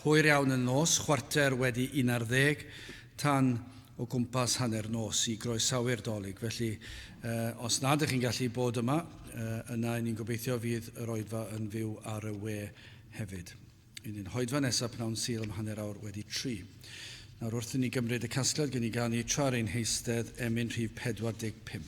hwyr iawn yn nos, 11:15, tan o gwmpas hanner nos i groesawu'r Dolig. Felly, os nad ydych chi'n gallu bod yma, yna ni'n gobeithio fydd yr oedfa yn fyw ar y we hefyd. Yn ein hoedfa nesaf pnawn Sul am 3:30. Nawr wrth i ni gymryd y casgliad, gen i ganu tra ar ein heistedd emyn rhif 45.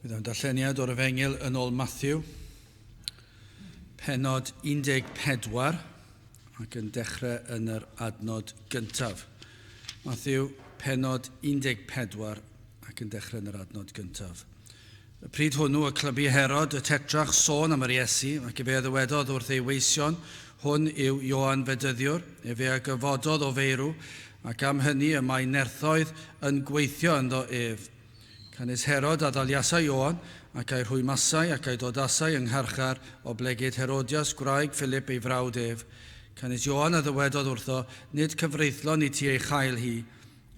Bydd o'n darlleniad o'r Efengyl yn ôl Matthew, penod 14, ac yn dechrau yn yr adnod gyntaf. Matthew, penod 14, ac yn dechrau yn yr adnod gyntaf. Y pryd hwnnw y clybu Herod y tetrarch sôn am yr Iesu, ac efe a ddywedodd wrth ei weision, Hwn yw Ioan Fedyddiwr, efe a gyfododd o feirw, ac am hynny y mae nerthoedd yn gweithio ynddo ef. Canys Herod a ddaliasai Ioan, ac a'i rhwymasai, ac a'i dodasai yng ngharchar, oblegid Herodias gwraig Philip ei frawd ef. Canys Ioan a ddywedodd wrtho, Nid cyfreithlon i ti ei chael hi.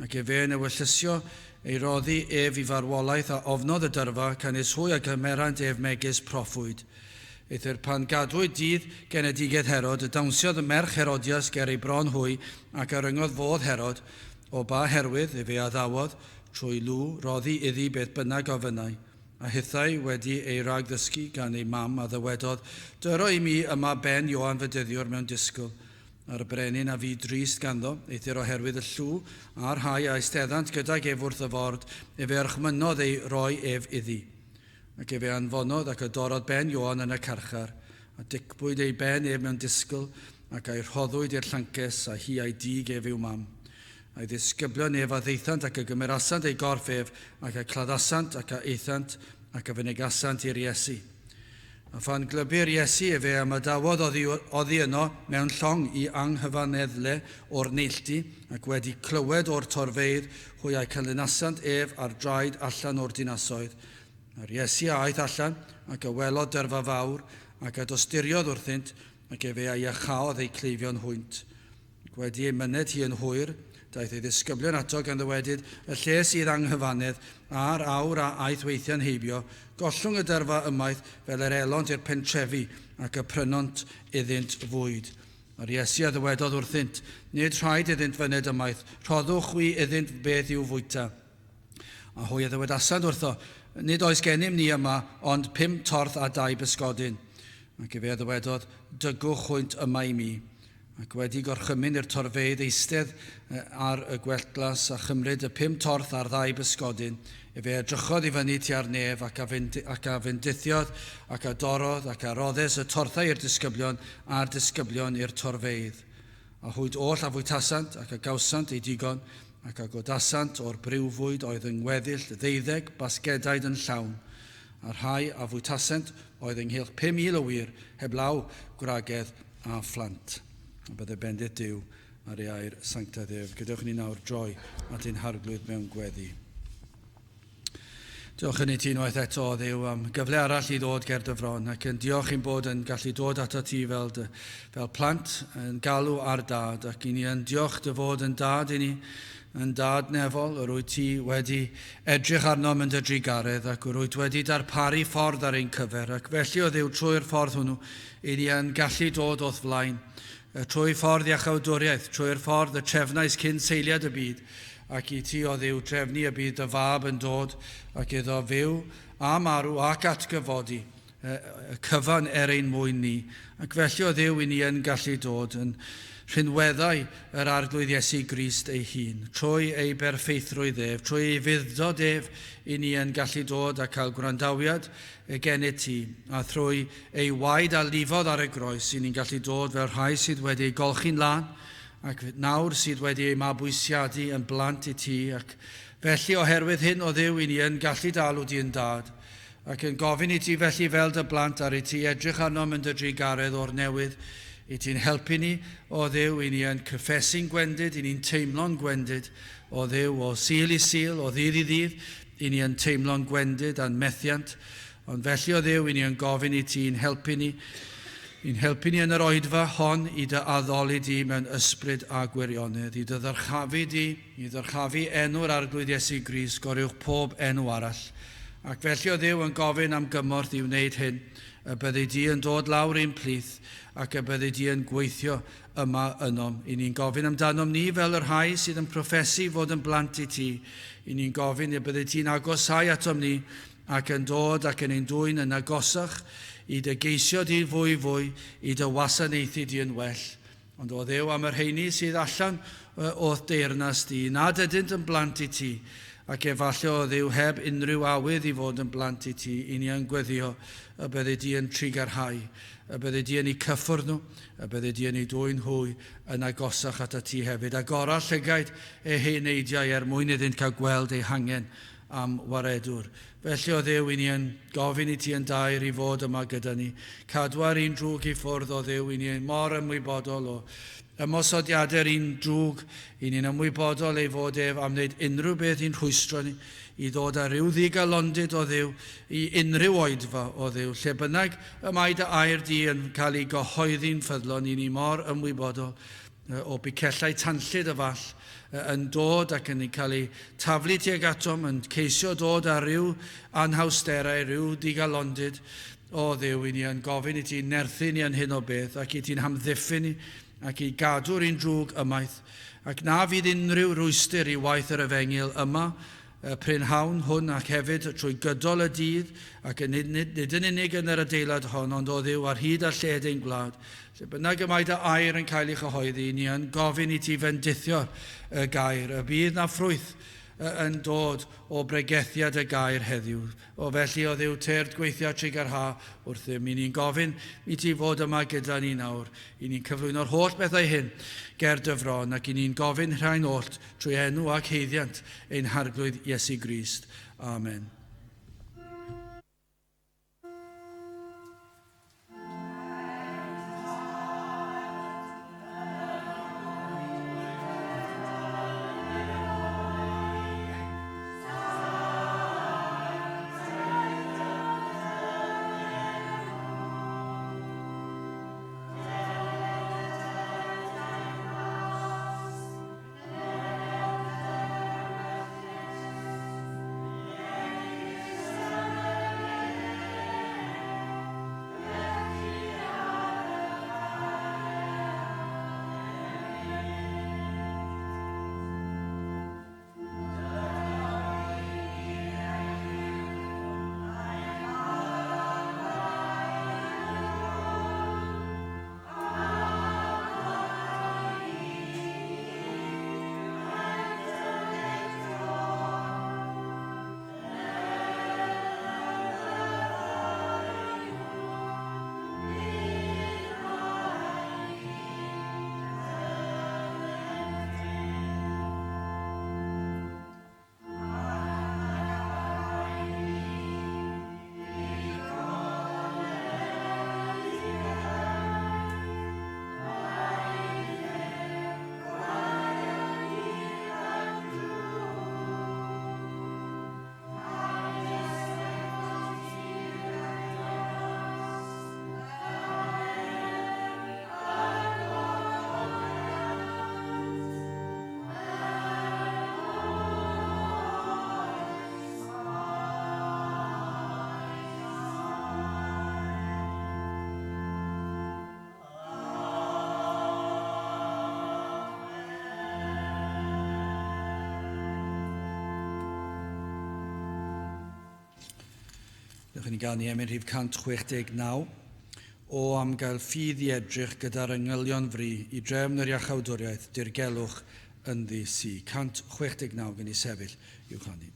Ac efe yn ewyllysio ei roddi ef i farwolaeth a ofnodd y dyrfa, canys hwy a gymerant ef megis proffwyd. Eithr pan gadwyd dydd genedigaeth Herod, y dawnsiodd y merch Herodias ger ei bron hwy, ac a ryngodd fodd Herod, o ba herwydd efe a addawodd, trwy lw, roddi iddi beth bynnag a ofynnai. A hithau, wedi ei ragddysgu gan ei mam, a ddywedodd, Dyro i mi yma ben Ioan Fedyddiwr mewn disgl. A'r brenin a fu drist ganddo, eithr oherwydd y llw a'r rhai a eisteddant gydag ef wrth y ford, efe a orchmynnodd ei roi ef iddi. Ac efe a anfonodd ac a dorrodd ben Ioan yn y carchar, a dicbwyd ei ben ef mewn disgl, ac a'i rhoddwyd i'r llynces, a hi a'i dug ef i'w mam. A'i ddisgyblion ef a ddaethant ac a gymerasant ei gorff ef, ac a claddasant, ac a aethant, ac a fynegasant i'r Iesu. A phan glybu'r Iesu efe a ymadawodd oddi, oddi yno mewn llong i anghyfaneddle o'r neilltu, ac wedi clywed o'r torfeydd, hwy a'i canlynasant ef ar draed allan o'r dinasoedd. A'r Iesu a aeth allan, ac a welodd dyrfa fawr, ac a dosturiodd wrthynt, ac efe a iachaodd eu cleifion hwynt. Ac wedi ei myned hi yn hwyr, daeth ei ddisgyblion ato gan ddywedyd, Y lle sydd anghyfannedd, a'r awr a aeth weithiau'n heibio, gollwng y dyrfa ymaith fel yr elont i'r pentrefi, ac y prynont iddynt fwyd. A'r Iesu a ddywedodd wrthynt, Nid rhaid iddynt fyned ymaith, rhoddwch chwi iddynt beth i'w fwyta. A hwy a ddywedasant wrtho, Nid oes gennym ni yma ond pum torth a dau bysgodyn. Ac efe a ddywedodd, Dygwch hwynt yma i mi. Ac wedi gorchymyn i'r torfeydd eistedd ar y gwelltglas a chymryd y 5 torth a'r 2 bysgodyn, efe edrychodd i fyny tua'r nef ac a fendithiodd ac a dorrodd ac a roddes y torthau i'r disgyblion a'r disgyblion i'r torfeydd. A hwynt oll a fwytasant ac a gawsant eu digon ac a godasant o'r briwfwyd oedd yng ngweddill 12 basgedaid yn llawn, a'r rhai a fwytasent oedd ynghylch 5,000 o wŷr, heblaw gwragedd a phlant. A bydde bendith Duw ar ei air sanctaidd ef. Gadewch i ni nawr droi at ein Harglwydd mewn gweddi. Diolch yn i ti unwaith eto, o Dduw, am gyfle arall i ddod ger dy fron, ac yn diolch i'n bod yn gallu dod ato ti fel plant, yn galw ar dad, ac i ni yn diolch dy fod yn dad i ni, yn dad nefol, yr wyt ti wedi edrych arnom yn dy drugaredd, ac yr wyt wedi darparu ffordd ar ein cyfer, ac felly, o Dduw, trwy'r ffordd hwnnw, i ni yn gallu dod o'th flaen, trwy ffordd iachawdwriaeth, trwy'r ffordd y trefnais cyn seiliad y byd, ac i ti, o Dduw, trefnu y bydd dy fab yn dod ac iddo fyw a marw ac atgyfodi y cyfan er ein mwyn ni. Ac felly, o Dduw, i ni yn gallu dod yn rhinweddau yr Arglwydd Iesu Grist ei hun, trwy ei berffeithrwydd ef, trwy ei fudd-dod ef, i ni yn gallu dod a cael gwrandawiad gennyt ti, a thrwy ei waed a lifodd ar y groes, i ni'n gallu dod fel rhai sydd wedi ei golchi'n lân, ac nawr sydd wedi ei mabwysiadu yn blant i ti, ac felly oherwydd hyn, o Dduw, i ni yn gallu d'alw di yn dad, ac yn gofyn i ti felly fel dy blant ar i ti edrych arnom yn dy drugaredd o'r newydd, i ti'n helpu ni, o Dduw, i ni yn cyffesu'n gwendid, i ni'n teimlo'n gwendid, o Dduw, o Sul i Sul, o ddydd i ddydd, i ni yn teimlo'n gwendid a'n methiant, ond felly, o Dduw, i ni yn gofyn i ti'n helpu ni, i'n helpu ni yn yr oedfa hon i dy addoli di mewn ysbryd a gwirionedd, i dy ddyrchafu di, i ddyrchafu enw'r Arglwydd Iesu Grist, goruwch pob enw arall. Ac felly, o Dduw, yn gofyn am gymorth i wneud hyn, y byddi di yn dod lawr i'n plith ac y byddi di yn gweithio yma ynom. I ni'n gofyn amdanom ni fel y rhai sydd yn proffesu fod yn blant i ti. I ni'n gofyn y byddi ti'n agosau atom ni ac yn dod ac yn ein dwyn yn agosach i dy geisio di fwy fwy, i dy wasanaethu di yn well. Ond o Dduw, am y rheini sydd allan o'th deyrnas di, nad ydynt yn blant i ti, ac efallai, o Dduw, heb unrhyw awydd i fod yn blant i ti, i ni yn gweddio y byddi di yn trugarhau, y byddi di yn eu cyffwrdd nhw, y byddi di yn eu dwyn hwy yn agosach atat ti hefyd. Agora llygaid eu heneidiau er mwyn iddynt cael gweld eu hangen am waredwr. Felly, o Dduw, i ni yn gofyn i ti yn daer i fod yma gyda ni. Cadwa'r un drwg i ffwrdd, o Dduw, i ni mor ymwybodol o ymosodiadau'r un drwg, i ni'n ymwybodol ei fod ef am wneud unrhyw beth i'n rhwystro ni, i ddod â rhyw ddigalondid, o Dduw, i unrhyw oedfa, o Dduw. Lle bynnag y mae dy air di yn cael ei gyhoeddi'n ffyddlon, i ni mor ymwybodol o bicellau tanllyd y fall yn dod ac yn cael ei taflu tuag atom, yn ceisio dod â rhyw anhawsterau, rhyw digalondid, o Dduw, i ni yn gofyn i ti nerthu ni yn hyn o beth ac i ti'n hamddiffyn ni ac i gadw'r un drwg ymaith, ac na fydd unrhyw rwystr i waith yr efengyl yma y prynhawn hwn ac hefyd trwy gydol y dydd, ac yn nid, nid yn unig yn yr adeilad hon, ond o Dduw ar hyd a lled ein gwlad. Lle bynnag y mae dy air yn cael ei chyhoeddi, ni yn gofyn i ti fendithio'r y gair, y bydd na ffrwyth yn dod o bregethiad y gair heddiw. O felly, o Dduw, tyrd gweithio trugarha wrthym. I ni'n gofyn i ti fod yma gyda ni nawr. I ni'n cyflwyno'r holl bethau hyn ger dy fron, ac i ni'n gofyn rhain oll trwy enw ac haeddiant ein Harglwydd Iesu Grist. Amen. Dewch i ni gael ni emyn rhif 169. O am gael ffydd i edrych gyda'r angylion fri i drefn yr iachawdwriaeth dirgelwch ynddi sy. 169 gen i sefyll i'w chanu.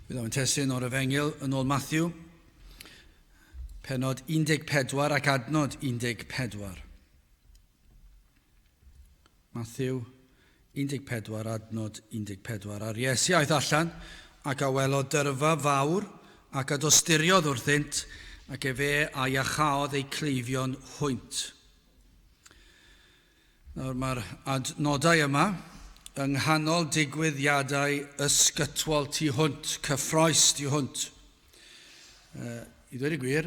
Bydd o'n testun o'r Efengyl yn ôl Matthew, penod 14 ac adnod 14. Matthew 14, adnod 14. A'r Iesu aeth allan ac a welodd dyrfa fawr ac a dosturiodd wrthynt ac efe a iachaodd eu cleifion hwynt. Nawr mae'r adnodau yma yng nghanol digwyddiadau ysgytwol tu hwnt, cyffroes tu hwnt. I ddweud y gwir,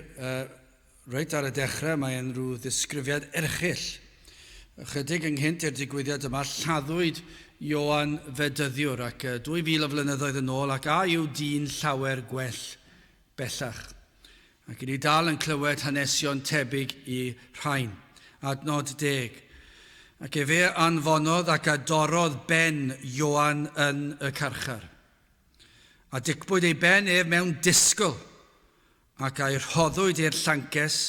reit ar y dechrau mae'n rhyw ddisgrifiad erchyll. Ychydig ynghynt i'r digwyddiad yma, lladdwyd Ioan Fedyddiwr ac 2000 o flynyddoedd yn ôl ac a yw dyn llawer gwell bellach. Ac i ni dal yn clywed hanesion tebyg i rhain. Adnod deg. Ac efe anfonodd ac a dorrodd ben Ioan yn y carchar. A dicbwyd ei ben ef mewn disgl, ac a'i rhoddwyd i'r llances,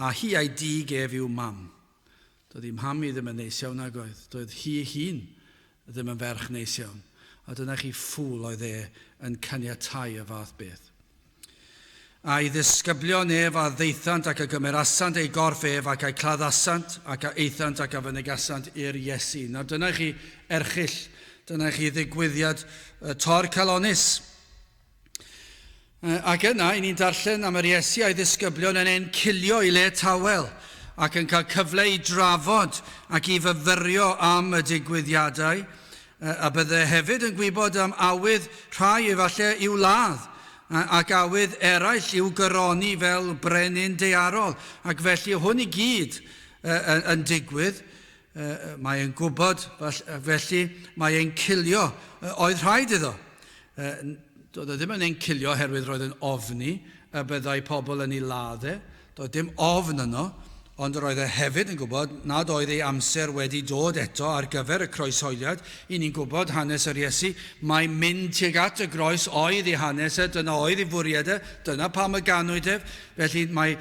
a hi a'i dug ef i'w mam. Doedd ei mham i ddim yn neis iawn nag oedd. Doedd hi ei hun ddim yn ferch neis iawn. A dyna chi ffŵl oedd e yn caniatau y fath beth. A'i ddisgyblion ef a ddaethant ac a gymerasant ei gorff ef ac a'i claddasant ac a aethant ac a fynegasant i'r Iesu. Nawr dyna chi erchyll, dyna chi ddigwyddiad tor calonus. Ac yna, i ni'n darllen am yr Iesu a'i ddisgyblion yn encilio i le tawel ac yn cael cyfle i drafod ac i fyfyrio am y digwyddiadau, a bydde hefyd yn gwybod am awydd rhai efallai i'w ladd, ac awydd eraill i'w gyroni fel brenin daearol, ac felly hwn i gyd yn digwydd, mae'n gwybod, felly mae e'n cilio, oedd rhaid iddo. Doedd e ddim yn encilio oherwydd roedd yn ofni y byddai pobl yn ei ladd e. Doedd dim ofn yno, ond roedd e hefyd yn gwybod nad oedd ei amser wedi dod eto ar gyfer y croeshoeliad. I ni'n gwybod hanes yr Iesu, mae mynd tuag at y groes oedd ei hanes e, dyna oedd ei fwriad e, dyna pam y ganwyd ef. Felly mae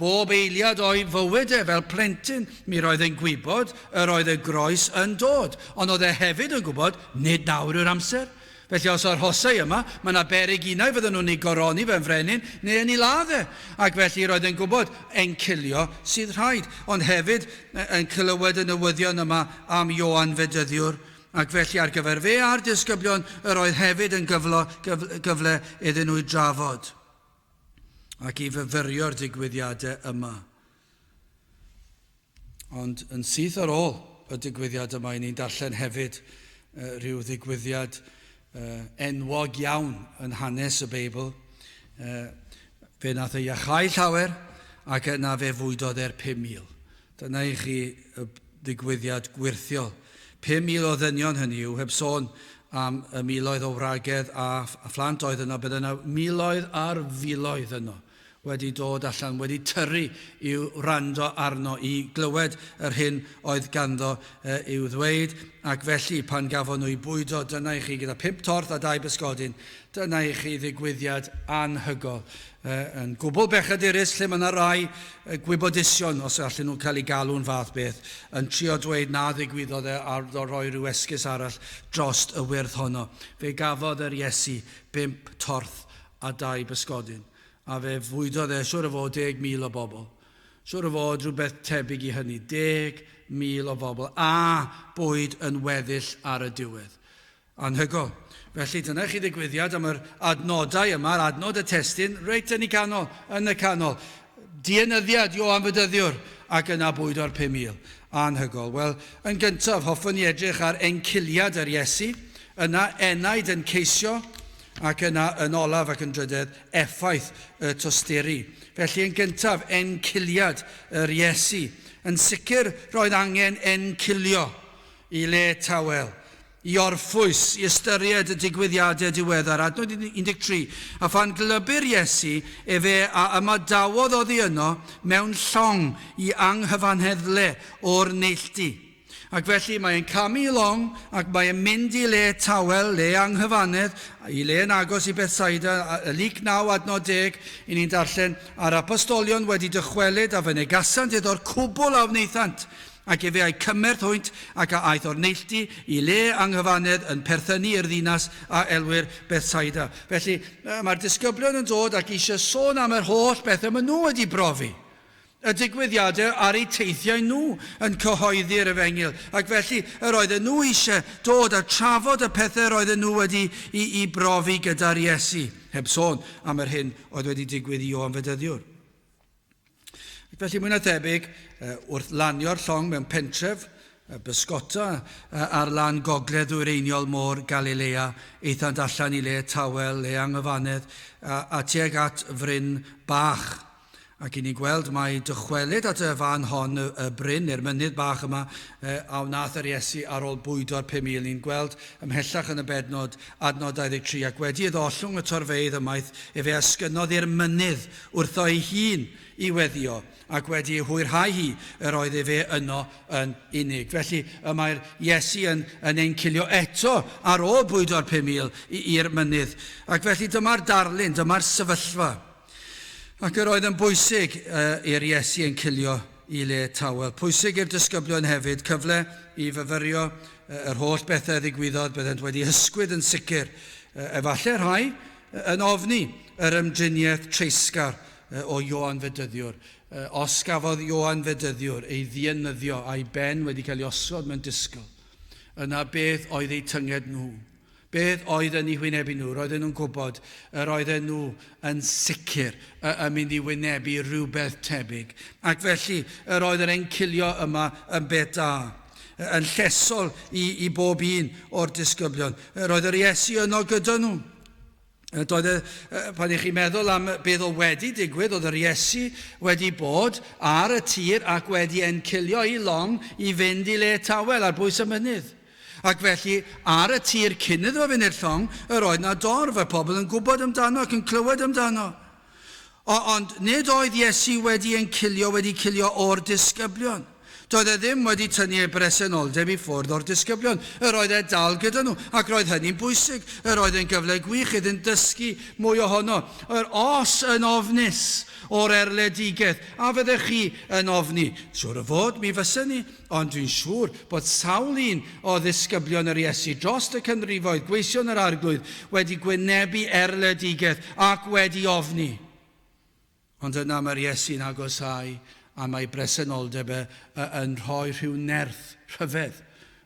bob eiliad o'i fywyd e fel plentyn, mi roedd e'n gwybod yr oedd y groes yn dod. Ond oedd e hefyd yn gwybod, nid nawr yw'r amser. Felly os arhosai yma, mae yna beryg unai fydden nhw'n ei goroni fe'n frenin neu yn ei ladd e. Ac felly roedd e'n gwybod encilio sydd rhaid, ond hefyd yn clywed y newyddion yma am Ioan Fedyddiwr. Ac felly ar gyfer fe a'r disgyblion yr oedd hefyd yn gyflo, gyfle, gyfle iddyn nhw i drafod ac i fyfyrio'r digwyddiadau yma. Ond yn syth ar ôl y digwyddiad yma, i ni'n darllen hefyd rhyw ddigwyddiad enwog iawn yn hanes y Beibl. Fe nath ei iachau llawer ac yna fe fwydodd e'r 5,000. Dyna i chi y ddigwyddiad gwyrthiol. 5,000 o ddynion hynny yw, heb sôn am y miloedd o wragedd a phlant oedd yno, bydd yna miloedd ar filoedd yno wedi dod allan, wedi tyrru i'w wrando arno, i glywed yr hyn oedd ganddo i'w ddweud, ac felly pan gafon nhw eu bwydo, dyna i chi gyda phump torth a dau bysgodyn, dyna i chi ddigwyddiad anhygol, yn gwbl bechadurus lle mae yna rai gwybodusion, os allan nhw cael eu galw'n fath beth, yn trio dweud na ddigwyddodd e a rhoi rhyw esgus arall drost y wyrth honno. Fe gafodd yr Iesu bump torth a dau bysgodyn. A fe fwydodd e, siŵr o fod, 10,000 o bobl. Siŵr o fod rhywbeth tebyg i hynny. 10,000 o bobl. A bwyd yn weddill ar y diwedd. Anhygol. Felly dyna chi ddigwyddiad am yr adnodau yma, yr adnod y testun, reit yn ei canol, yn y canol. Dienyddiad Ioan Fedyddiwr ac yna bwyd o'r 5,000. Anhygol. Wel, yn gyntaf, hoffwn i edrych ar enciliad yr Iesu, yna enaid yn ceisio, ac yna yn olaf ac yn drydedd, effaith y tosturi. Felly, yn gyntaf, enciliad yr Iesu. Yn sicr, roedd angen encilio i le tawel, i orffwys, i ystyried y digwyddiadau diweddar. Adnod 13. A phan glybir Iesu, efe a ymadawodd oddi yno mewn llong i anghyfanheddle o'r neilltu. Ac felly mae e'n camu i long ac mae e'n mynd i le tawel, le anghyfanedd, i le yn agos i Bethsaida, y Luc 9 adnod 10, i ni'n darllen, a'r apostolion wedi dychwelyd a fynegasant iddo'r cwbl a wnaethant. Ac efe a'i cymerth hwynt, ac a aeth o'r neilltu i le anghyfannedd yn perthynu i'r ddinas a elwir Bethsaida. Felly, mae'r disgyblion yn dod ac eisiau sôn am yr holl bethau maen nhw wedi brofi. Y digwyddiadau ar eu teithiau nhw yn cyhoeddi'r efengyl. Ac felly, yr oedden nhw eisiau dod a trafod y pethau yr oedden nhw wedi i, i brofi gyda'r Iesu, heb sôn am yr hyn oedd wedi digwydd i Ioan Fedyddiwr. Ac felly, mwy na thebyg, wrth lanio'r llong mewn pentref, bysgota ar lan gogledd ddwyreiniol môr Galilea, aethant allan i le tawel, le anghyfannedd, a tuag at fryn bach. Ac i ni'n gweld mai dychwelyd at y fan hon, y bryn neu'r mynydd bach yma, a wnaeth yr Iesu ar ôl bwydo'r 5,000. Ni'n gweld ymhellach yn y bednod, adnod 23, ac wedi iddo ollwng y torfeydd ymaith, efe a esgynnodd i'r mynydd wrtho ei hun i weddïo, ac wedi ei hwyrhau hi, yr oedd efe yno yn unig. Felly y mae'r Iesu yn, yn ein cilio eto ar ôl bwydo'r 5,000 i'r mynydd. Ac felly dyma'r darlun, dyma'r sefyllfa. Ac yr oedd yn bwysig uh, i'r Iesu yn cilio i le tawel. Pwysig i'r disgyblion hefyd, cyfle i fyfyrio yr holl bethau ddigwyddodd, byddent wedi hysgwyd yn sicr. Efallai rhai yn ofni yr ymdriniaeth treisgar o Ioan Fedyddiwr. Os gafodd Ioan Fedyddiwr ei ddienyddio a'i ben wedi cael ei osod mewn disgl, yna beth oedd eu tynged nhw? Beth oedd yn eu hwynebu nhw? Roedden nhw'n gwybod yr oedden nhw yn sicr yn mynd i wynebu rhywbeth tebyg. Ac felly, yr oedd yr encilio yma yn beth da, yn llesol i, i bob un o'r disgyblion. Yr oedd yr Iesu yno gyda nhw. Doedd e, pan i chi meddwl am beth oedd wedi digwydd, oedd yr Iesu wedi bod ar y tir ac wedi encilio i long i fynd i le tawel ar bwys y mynydd. Ac felly, ar y tir cyn iddo fynd i'r llong, yr oedd na dorf, y pobl yn gwybod amdano ac yn clywed amdano. O, ond nid oedd Iesu wedi encilio, wedi cilio o'r disgyblion. Doedd e ddim wedi tynnu ei bresenoldeb i ffwrdd o'r disgyblion. Yr oedd e dal gyda nhw, ac roedd hynny'n bwysig. Yr oedd e'n gyfle gwych iddynt dysgu mwy ohono. Yr os yn ofnus o'r erledigaeth, a fyddech chi yn ofni? Siŵr o fod, mi fysen ni, ond dwi'n siŵr bod sawl un o ddisgyblion yr Iesu dros y canrifoedd, gweision yr Arglwydd, wedi gwynebu erledigaeth ac wedi ofni. Ond yna mae'r Iesu'n agosáu a mae bresenoldeb e yn rhoi rhyw nerth rhyfedd,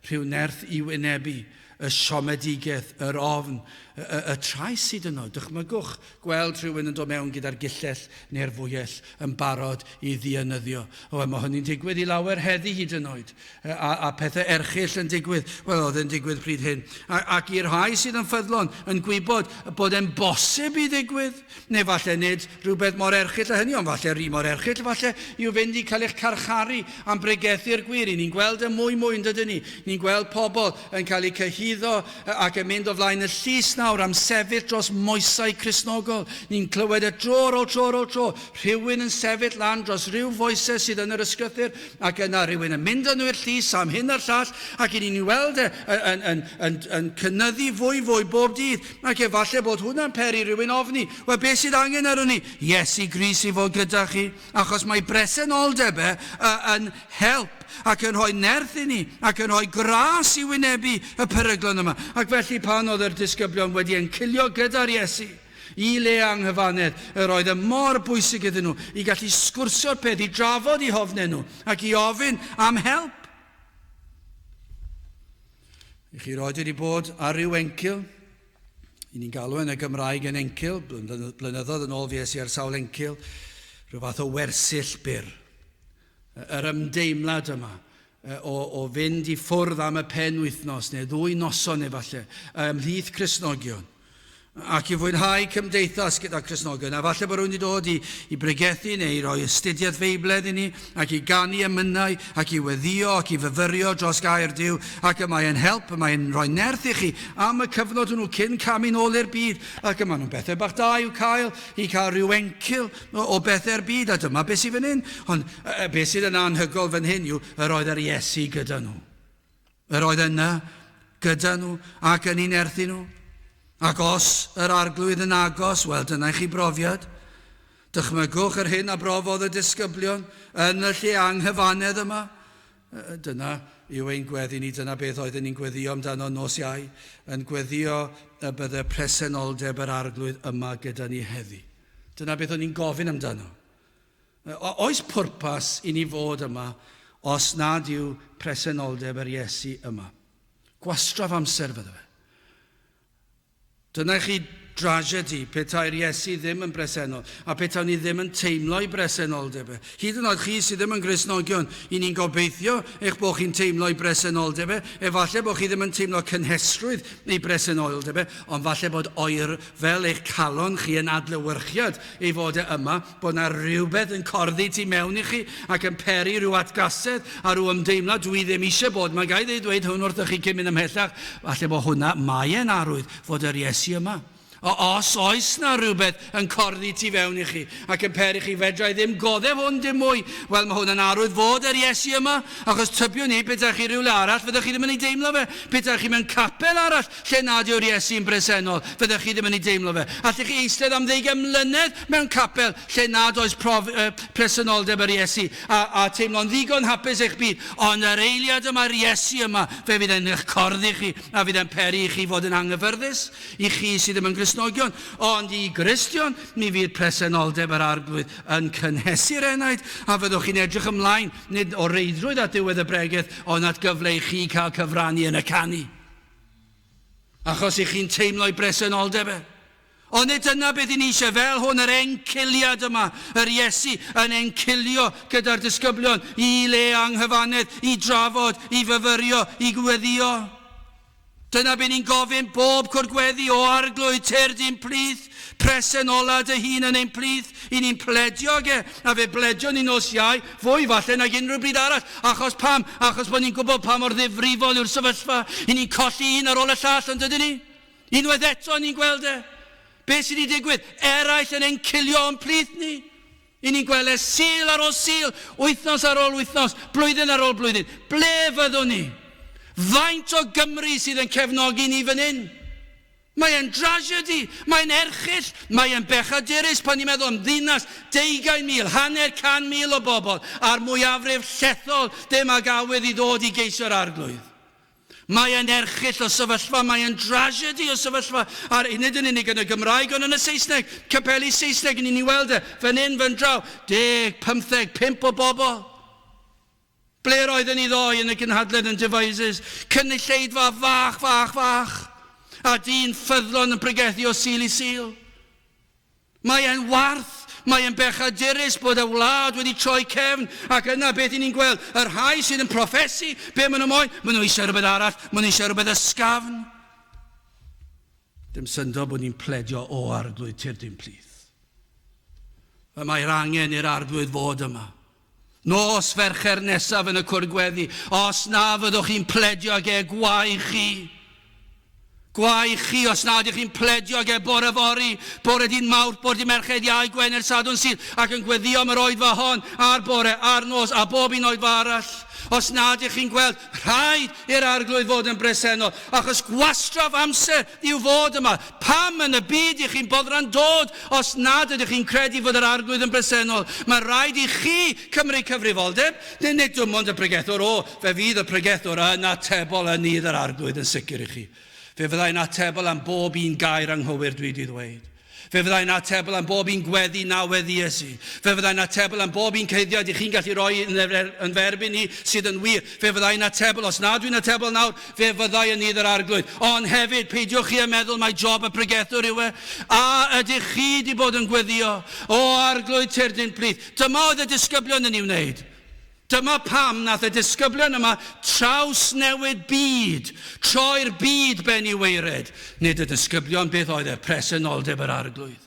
rhyw nerth i wynebu y siomedigaeth, yr ofn, y, y, y trais sydd yno. Dychmygwch gweld rhywun yn dod mewn gyda'r gillell neu'r fwyell yn barod i ddienyddio. O, mae hynny'n digwydd i lawer heddi hyd yn oed. A, a pethau erchyll yn digwydd. Wel, oedd e'n digwydd pryd hyn. A, ac i'r rhai sydd yn ffyddlon yn gwybod bod e'n bosib i ddigwydd, Neu falle nid rhywbeth mor erchyll â hynny, ond falle rhy mor erchyll falle yw fynd i cael eich carcharu am bregethu'r gwir. I ni'n gweld e mwy mwy yn dydyn ni. Ni'n gweld pobl yn cael eu cyhuddo ac yn mynd o flaen y llys nawr am sefyll dros moesau Cristnogol. Ni'n clywed e dro ar ôl tro ar ôl tro. Rhywun yn sefyll lan dros ryw foesau sydd yn yr ysgrythur ac yna rhywun yn mynd â nhw i'r llys am hyn a'r llall ac i ni'n weld e yn, yn, yn, yn, yn cynyddu fwy fwy bob dydd. Ac efallai bod hwnna'n peri rhywun ofni. Wel, beth sydd angen arnon ni? Iesu Grist i fod gyda chi, achos mae bresenoldeb e yn help ac yn rhoi nerth i ni, ac yn rhoi gras i wynebu y peryglon yma. Ac felly pan oedd yr disgyblion wedi encilio gyda'r Iesu, i le anghyfannedd, yr oedd e mor bwysig iddyn nhw i gallu sgwrsio'r peth, i drafod eu hofnau nhw, ac i ofyn am help. I chi roed wedi bod ar ryw encil, i ni'n galw yn y Gymraeg yn encil, blynyddoedd yn ôl fi es i ar sawl encil, rhyw fath o wersyll byr. Yr ymdeimlad yma o, o fynd i ffwrdd am y pen wythnos neu ddwy noson efallai, ymhlith Cristnogion. ac i fwynhau cymdeithas gyda Cristnogion. A falle bod rhywun wedi dod i, i bregethu neu i roi astudiaeth Feibledd i ni, ac i ganu emynau, ac i weddio, ac i fyfyrio dros gair Duw, ac y mae'n help, y mae'n rhoi nerth i chi am y cyfnod hwnnw cyn camu'n ôl i'r byd. Ac y maen nhw'n bethau bach da i'w cael, i cael rhyw encil o, o bethau'r byd, a dyma beth sydd fan hyn. Ond beth sydd yn anhygol fan hyn yw yr oedd yr Iesu gyda nhw. Yr oedd yna gyda nhw ac yn eu nerthu nhw. Ac os yr arglwydd yn agos, wel dyna i chi brofiad. Dychmygwch yr hyn a brofodd y disgyblion yn y lle anghyfannedd yma. Dyna yw ein gweddi ni, dyna beth oedden ni'n gweddio amdano nos Iau, yn gweddio y bydde presenoldeb yr arglwydd yma gyda ni heddi. Dyna beth o'n ni'n gofyn amdano. Oes pwrpas i ni fod yma os nad yw presenoldeb yr Iesu yma? Gwastraff amser fydde fe. Dyna i chi dragedy petai'r Iesu ddim yn bresennol, a petawn ni ddim yn teimlo'i bresenoldeb e. Hyd yn oed chi sydd ddim yn Gristnogion, i ni'n gobeithio eich bod chi'n teimlo'i bresenoldeb e. Efallai bod chi ddim yn teimlo cynhesrwydd ei bresenoldeb e, ond falle bod oer fel eich calon chi yn adlewyrchiad ei fod e yma, bod 'na rhywbeth yn corddi tu mewn i chi ac yn peri rhyw atgasedd a rhyw ymdeimlad dwi ddim eisiau bod yma. Ga i ddweud hwn wrthych chi cyn mynd ymhellach? Falle bod hwnna, mae e'n arwydd fod yr Iesu yma. O, os oes 'na rhywbeth yn corddi tu fewn i chi ac yn peri chi fedra i ddim goddef hwn dim mwy, wel mae hwn yn arwydd fod yr Iesu yma, achos tybiwn i petai chi rhywle arall fyddech chi ddim yn ei deimlo fe. Petai chi mewn capel arall Lle nad yw'r Iesu yn bresennol, fyddech chi ddim yn ei deimlo fe. Allech chi eistedd am ddeugain mlynedd mewn capel lle nad oes prof, uh, presenoldeb yr Iesu a, a teimlo'n ddigon hapus eich byd, ond yr eiliad yma, yr Iesu yma, fe fydd e'n eich corddi chi a fydd e'n peri i chi fod yn anghyfyrddus, i chi sydd ddim yn Gristnogion. Ond i Gristion, mi fydd presenoldeb yr Arglwydd yn cynhesu'r enaid, a fyddwch chi'n edrych ymlaen, nid o reidrwydd at ddiwedd y bregeth, ond at gyfle i chi cael cyfrannu yn y canu. Achos i chi'n teimlo'i bresenoldeb e. Ond nid dyna beth i ni eisiau, fel hwn, yr enciliad yma, yr Iesu yn encilio gyda'r disgyblion i le anghyfannedd, i drafod, i fyfyrio, i gweddio. Dyna beth ni'n gofyn bob cwr gweddi, o Arglwydd, tyrd i'n plith, presenola dy hun yn ein plith, I ni'n pledio ag e, a fe bledion ni nos Iau, fwy falle nag unrhyw bryd arall. Achos pam? Achos bod ni'n gwybod pa mor ddifrifol yw'r sefyllfa. I ni'n colli un ar ôl y llall, ond ydyn ni? Unwaith eto ni'n gweld e. Be sydd wedi digwydd? Eraill yn ein cilio o'n plith ni. I ni'n gweld e Sul ar ôl Sul, wythnos ar ôl wythnos, blwyddyn ar ôl blwyddyn. Ble fyddwn ni? Faint o Gymru sydd yn cefnogi ni fan hyn? Mae e'n drasiedi, mae'n erchyll, mae e'n bechadurus pan ni'n meddwl am ddinas 20,000, 500,000 o bobl, a'r mwyafrif llethol ddim ag awydd i ddod i geisio'r Arglwydd. Mae e'n erchyll o sefyllfa, mae e'n drasiedi o sefyllfa, a'r nid yn unig yn y Gymraeg ond yn y Saesneg, capeli Saesneg, ni'n ei weld e, fan hyn, fan draw, 10, 15, 5 o bobl. Ble roedden ni ddoe yn y gynhadledd yn Devizes? Cynulleidfa fach, fach, fach. A dyn ffyddlon yn pregethu o Sul i Sul. Mae e'n warth, mae e'n bechadurus bod y wlad wedi troi cefn, ac yna beth i ni'n gweld? Y rhai sydd yn proffesu, be maen nhw moyn? Maen nhw eisiau rhywbeth arall, maen nhw eisiau rhywbeth ysgafn. Dim syndod bod ni'n pledio o Arglwydd tyrd i'n plith. Y mae'r angen i'r Arglwydd fod yma. Nos Fercher nesaf yn y cwrdd gweddi, os na fyddwch chi'n pledio ag e, gwae chi. Gwae chi os na ydych chi'n pledio ag e bore fory, bore dydd Mawrth, bore dydd Mercher, Iau, Gwener, Sadwrn, Sul, ac yn gweddio am yr oedfa hon, a'r bore, a'r nos, a bob un oedfa arall. Os na ydych chi'n gweld, rhaid i'r Arglwydd fod yn bresennol, achos gwastraff amser yw fod yma. Pam yn y byd ych chi'n boddran dod os nad ydych chi'n credu fod yr Arglwydd yn bresennol? Mae rhaid i chi cymryd cyfrifoldeb, neu nid dim ond y pregethwr, o, fe fydd y pregethwr yn atebol yn nydd yr Arglwydd yn sicr i chi. Fe fyddai'n atebol am bob un gair anghywir dwi wedi ddweud. Fe fyddai'n atebol am bob un gweddi na weddies i. Fe fyddai'n atebol am bob un cyhuddiad i chi'n gallu rhoi yn fy erbyn i sydd yn wir. Fe fyddai'n atebol, os na dwi'n atebol nawr, fe fyddai yn nydd yr Arglwydd. Ond hefyd, peidiwch chi â meddwl mai job y pregethwr yw e. A ydych chi wedi bod yn gweddio? O Arglwydd, tyrd i'n plith. Dyma oedd y disgyblion yn ei wneud. Dyma pam nath y disgyblion yma trawsnewid byd, troi'r byd ben i waered. Nid y disgyblion, beth oedd e? Presenoldeb yr Arglwydd.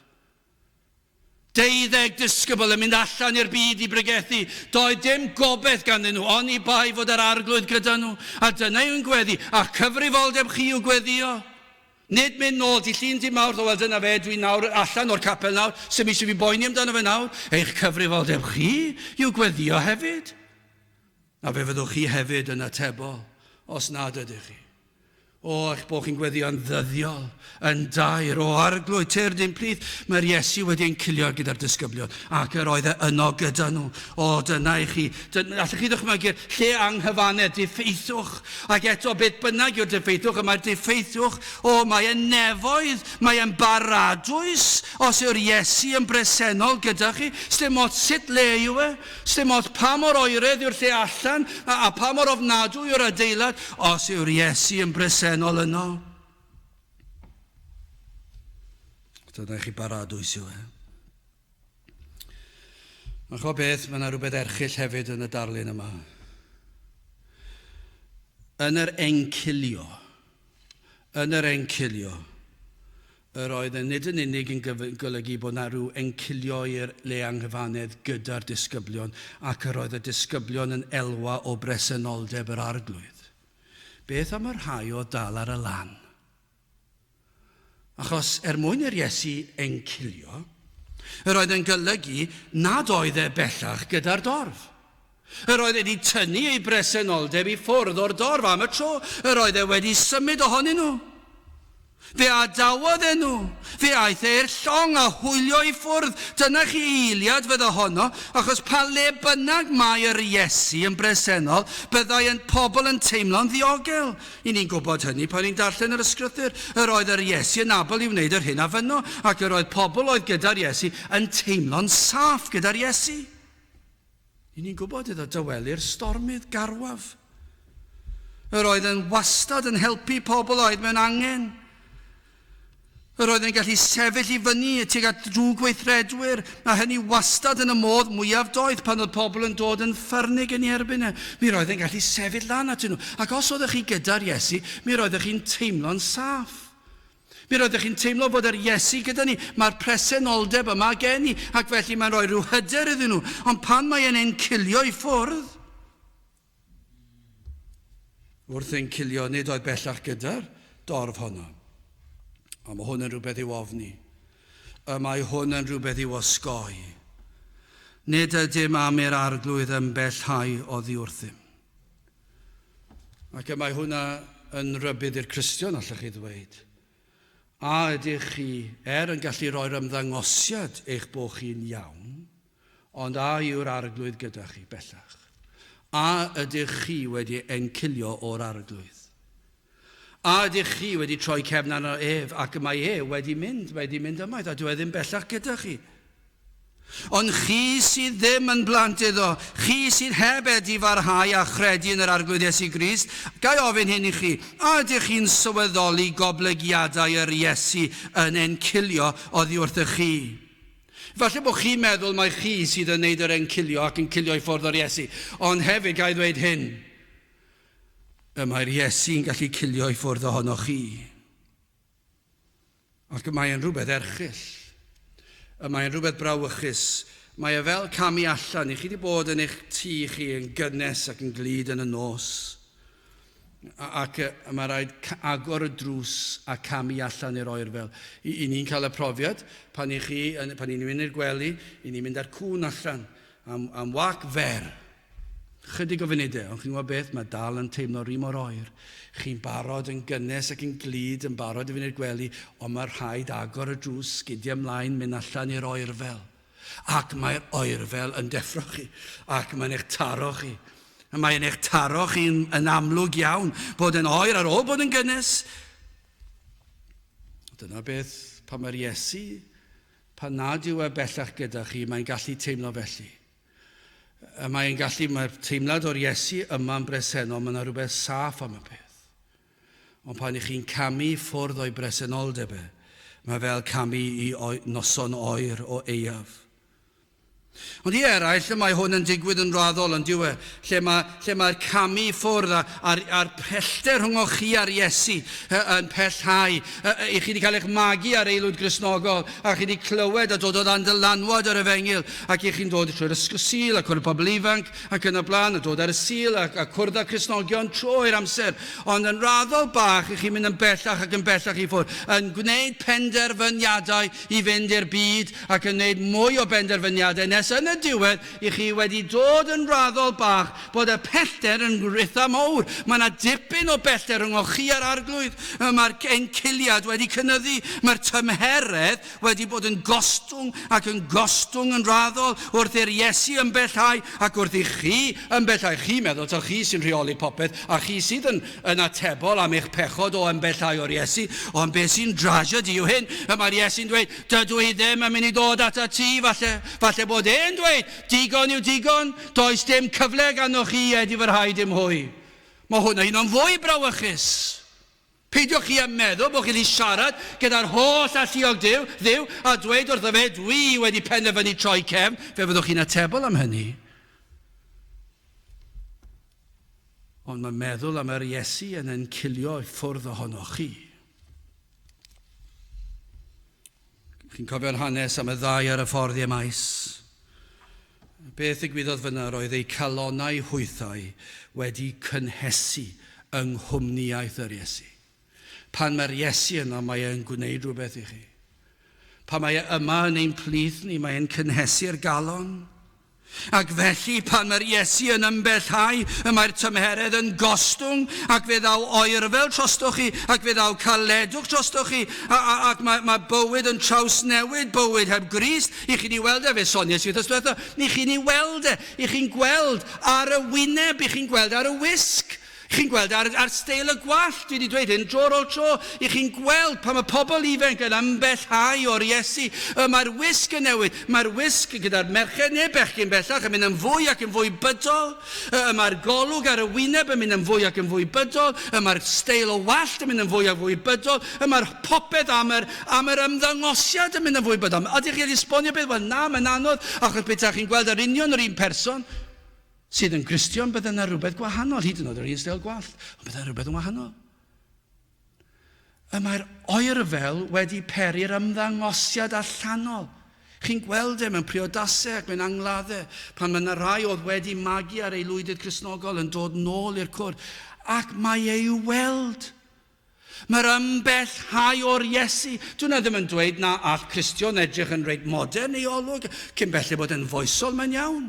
Deuddeg disgybl yn mynd allan i'r byd i bregethu. Doedd dim gobaith ganddyn nhw, oni bai fod yr Arglwydd gyda nhw. A dyna yw'n gweddi, a cyfrifoldeb chi yw gweddio. Nid mynd nôl, dydd Llun, dydd Mawrth, o wel dyna fe, dwi nawr allan o'r capel nawr, sdim eisiau fi boeni amdano fe nawr. Eich cyfrifoldeb chi yw gweddio hefyd. A fe fyddwch chi hefyd yn atebol os nad ydych chi. O, eich bod chi'n gweddio'n ddyddiol, yn daer, o Arglwydd, tyrd i'n plith. Mae'r Iesu wedi ein cilio gyda'r disgyblion, ac yr oedd e yno gyda nhw. O, dyna i chi. Allwch chi ddychmygu'r lle anghyfannedd, diffeithwch. Ac eto, beth bynnag yw'r diffeithwch, y mae'r diffeithwch, o, mae e'n nefoedd, mae e'n baradwys, os yw'r Iesu yn bresennol gyda chi. Sdim ots sut le yw e, sdim ots pa mor oeredd yw'r lle allan, a, a pa mor ofnadwy yw'r adeilad, os yw'r Iesu yn bresennol yno. Dyna chi baradwys yw e. Ond chwa beth, mae yna rhywbeth erchyll hefyd yn y darlun yma. Yn yr encilio, yn yr encilio, yr oedd yn nid yn unig yn golygu bod yna rhyw encilio i'r le anghyfanedd gyda'r disgyblion, ac yr oedd y disgyblion yn elwa o bresenoldeb yr Arglwydd. Beth am y rhai oedd dal ar y lan? Achos er mwyn i'r Iesu encilio, yr oedd yn golygu nad oedd e bellach gyda'r dorf. Yr oedd wedi tynnu ei bresenoldeb i ffwrdd o'r dorf am y tro. Yr oedd e wedi symud ohonyn nhw. Fe adawodd e nhw. Fe aeth e i'r llong a hwylio i ffwrdd. Dyna chi eiliad fydda honno, achos pa le bynnag mae yr Iesu yn bresennol, byddai yn pobl yn teimlo'n ddiogel. I ni'n gwybod hynny pan ni'n darllen yr Ysgrythur. Yr oedd yr Iesu yn abl i wneud yr hyn a fynno, ac yr oedd pobl oedd gyda'r Iesu yn teimlo'n saff gyda'r Iesu. I ni'n gwybod iddo dywelu'r stormydd garwaf. Yr oedd yn wastad yn helpu pobl oedd mewn angen. Yr oedd yn gallu sefyll i fyny tuag at drwgweithredwyr, a hynny wastad yn y modd mwyaf doeth pan oedd pobl yn dod yn ffyrnig yn ei erbyn e. Mi roedd yn gallu sefyll lan atyn nhw. Ac os oeddech chi gyda'r Iesu, mi roeddech chi'n teimlo'n saff. Mi roeddech chi'n teimlo fod yr Iesu gyda ni. Mae'r presenoldeb yma gen i, ac felly mae'n rhoi rhyw hyder iddyn nhw. Ond pan mae e'n encilio i ffwrdd, Wrth encilio, nid oedd bellach gyda'r dorf honno. Ond mae hwn yn rhywbeth i'w ofni. Y mae hwn yn rhywbeth i'w osgoi. Nid ydym am i'r Arglwydd ymbellhau oddi wrthym. Ac y mae hwnna yn rhybudd i'r Cristion, allech chi ddweud. A ydych chi, er yn gallu rhoi'r ymddangosiad eich bod chi'n iawn, ond a yw'r Arglwydd gyda chi bellach? A ydych chi wedi encilio o'r Arglwydd? A ydych chi wedi troi cefn arno ef ac y mae e wedi mynd, mae wedi mynd ymaith a dyw e ddim bellach gyda chi? Ond chi sydd ddim yn blant iddo, chi sydd heb edifarhau a chredu yn yr Arglwydd Iesu Grist, ga i ofyn hyn i chi, a ydych chi'n sylweddoli goblygiadau yr Iesu yn encilio oddi wrthych chi? Falle bod chi'n meddwl mai chi sydd yn neud yr encilio ac yn cilio i ffwrdd o'r Iesu, ond hefyd ga i ddweud hyn, y mae'r Iesu'n gallu cilio i ffwrdd ohonoch chi. Ac y mae e'n rhywbeth erchyll. Y mae e'n rhywbeth brawychus. Mae e fel camu allan. I chi wedi bod yn eich tŷ chi yn gynnes ac yn glud yn y nos. Ac y mae rhaid agor y drws a camu allan i'r oerfel. I, i ni'n cael y profiad, pan i chi, pan i ni'n mynd i'r gwely, i ni'n mynd â'r cŵn allan am, am wac fer. Chydig o funudau, ond chi'n gwybod beth, mae dal yn teimlo rhi mor oer. Chi'n barod yn gynnes ac yn glud, yn barod i fynd i'r gwely, ond mae rhaid agor y drws, sgidiau ymlaen, mynd allan i'r oerfel. Ac mae'r oerfel yn deffro chi, ac mae'n eich taro chi. Mae'n eich taro chi'n yn amlwg iawn, bod yn oer ar ôl bod yn gynnes. Dyna beth pan mae'r Iesu, pan nad yw e bellach gyda chi, mae'n gallu teimlo felly. Y mae'n gallu, mae'r teimlad o'r Iesu yma'n bresennol, mae yna rhywbeth saff am y peth. Ond pan ych chi'n camu ffwrdd o'i bresenoldeb e, mae fel camu i noson oer o aeaf. Ond i eraill, y mae hwn yn digwydd yn raddol, yn dyw e, lle mae'r lle mae camu i ffwrdd a'r, a'r, a'r pellter rhwng chi a'r Iesu yn pellhau. I chi wedi cael eich magu ar aelwyd Gristnogol, a chi wedi clywed a dod o dan dylanwad yr Efengyl, ac i chi'n dod trwy'r ysgol Sul a cwrdd pobl ifanc ac yn y blaen, a dod ar y Sul a, a cwrdd â Cristnogion trwy'r amser. Ond yn raddol bach, i chi'n mynd yn bellach ac yn bellach i ffwrdd, yn gwneud penderfyniadau i fynd i'r byd ac yn gwneud mwy o benderfyniadau nes yn y diwedd i chi wedi dod yn raddol bach bod y pellter yn eitha mawr. Mae yna dipyn o bellter rhwng chi a'r Arglwydd. Mae'r enciliad wedi cynyddu. Mae'r tymheredd wedi bod yn gostwng ac yn gostwng yn raddol wrth i'r Iesu ymbellhau ac wrth i chi ymbellhau. Chi'n meddwl taw chi sy'n rheoli popeth a chi sydd yn, yn atebol am eich pechod o ymbellhau o'r Iesu, ond beth sy'n drasiedi yw hyn, y mae'r Iesu'n dweud, dydw i ddim yn mynd i ddod ata ti, falle, falle bod e'n dweud, digon yw digon, does dim cyfle ganddo chi i edifyrhau dim hwy. Mae hwnna un o'n fwy brawychus. Peidiwch chi â meddwl bod chi'n gallu siarad gyda'r holl alluog Duw, Dduw, a dweud wrtho fe, dwi wedi penderfynu troi cefn, fe fyddwch chi'n atebol am hynny. Ond mae meddwl am yr Iesu yn encilio i ffwrdd ohonoch chi. Chi'n cofio'r hanes am y ddau ar y ffordd i Emaus? Beth ddigwyddodd fyna? Roedd eu calonnau hwythau wedi cynhesu yng nghwmnïaeth yr Iesu. Pan mae'r Iesu yno, mae e'n gwneud rhywbeth i chi. Pan mae e yma yn ein plith ni, mae e'n cynhesu'r galon. Ac felly, pan mae'r Iesu yn ymbellhau, y mae'r tymheredd yn gostwng, ac fe ddaw oerfel trostoch chi, ac fe ddaw caledwch trostoch chi, a, a, ac mae, mae bywyd yn trawsnewid, bywyd heb Grist. I chi'n ei weld e, fe soniais i wythnos diwetha, i chi'n ei weld e, i chi'n gweld ar y wyneb, i chi'n gweld ar y wisg. Chi'n gweld ar, ar steil y gwallt, dwi wedi dweud hyn dro ar ôl tro, i chi'n gweld pan mae pobl ifanc yn ymbellhau o'r Iesu, y mae'r wisg yn newid, mae'r wisg gyda'r merched neu bechgyn bellach yn mynd yn fwy ac yn fwy bydol, y mae'r golwg ar y wyneb yn mynd yn fwy ac yn fwy bydol, y mae'r steil o wallt yn mynd yn fwy a fwy bydol, y mae'r popeth am yr, am yr ymddangosiad yn mynd yn fwy bydol. Ydych chi'n esbonio beth? Wel na, mae'n anodd, achos petai chi'n gweld yr union yr un person, sydd yn Gristion, bydde yna rhywbeth gwahanol, hyd yn oed yr un steil gwallt, ond bydde rhywbeth yn wahanol. Y mae'r oerfel wedi peri'r ymddangosiad allanol. Chi'n gweld e mewn priodasau ac mewn angladdau, pan mae yna rai oedd wedi magu ar ei lwydydd Cristnogol yn dod nôl i'r cwrdd, ac mae ei weld. Mae'r ymbellhau o'r Iesu. Dwi'n ddim yn dweud na all Cristion edrych yn reit modern ei olwg, cyn belled bod yn foesol, mae'n iawn.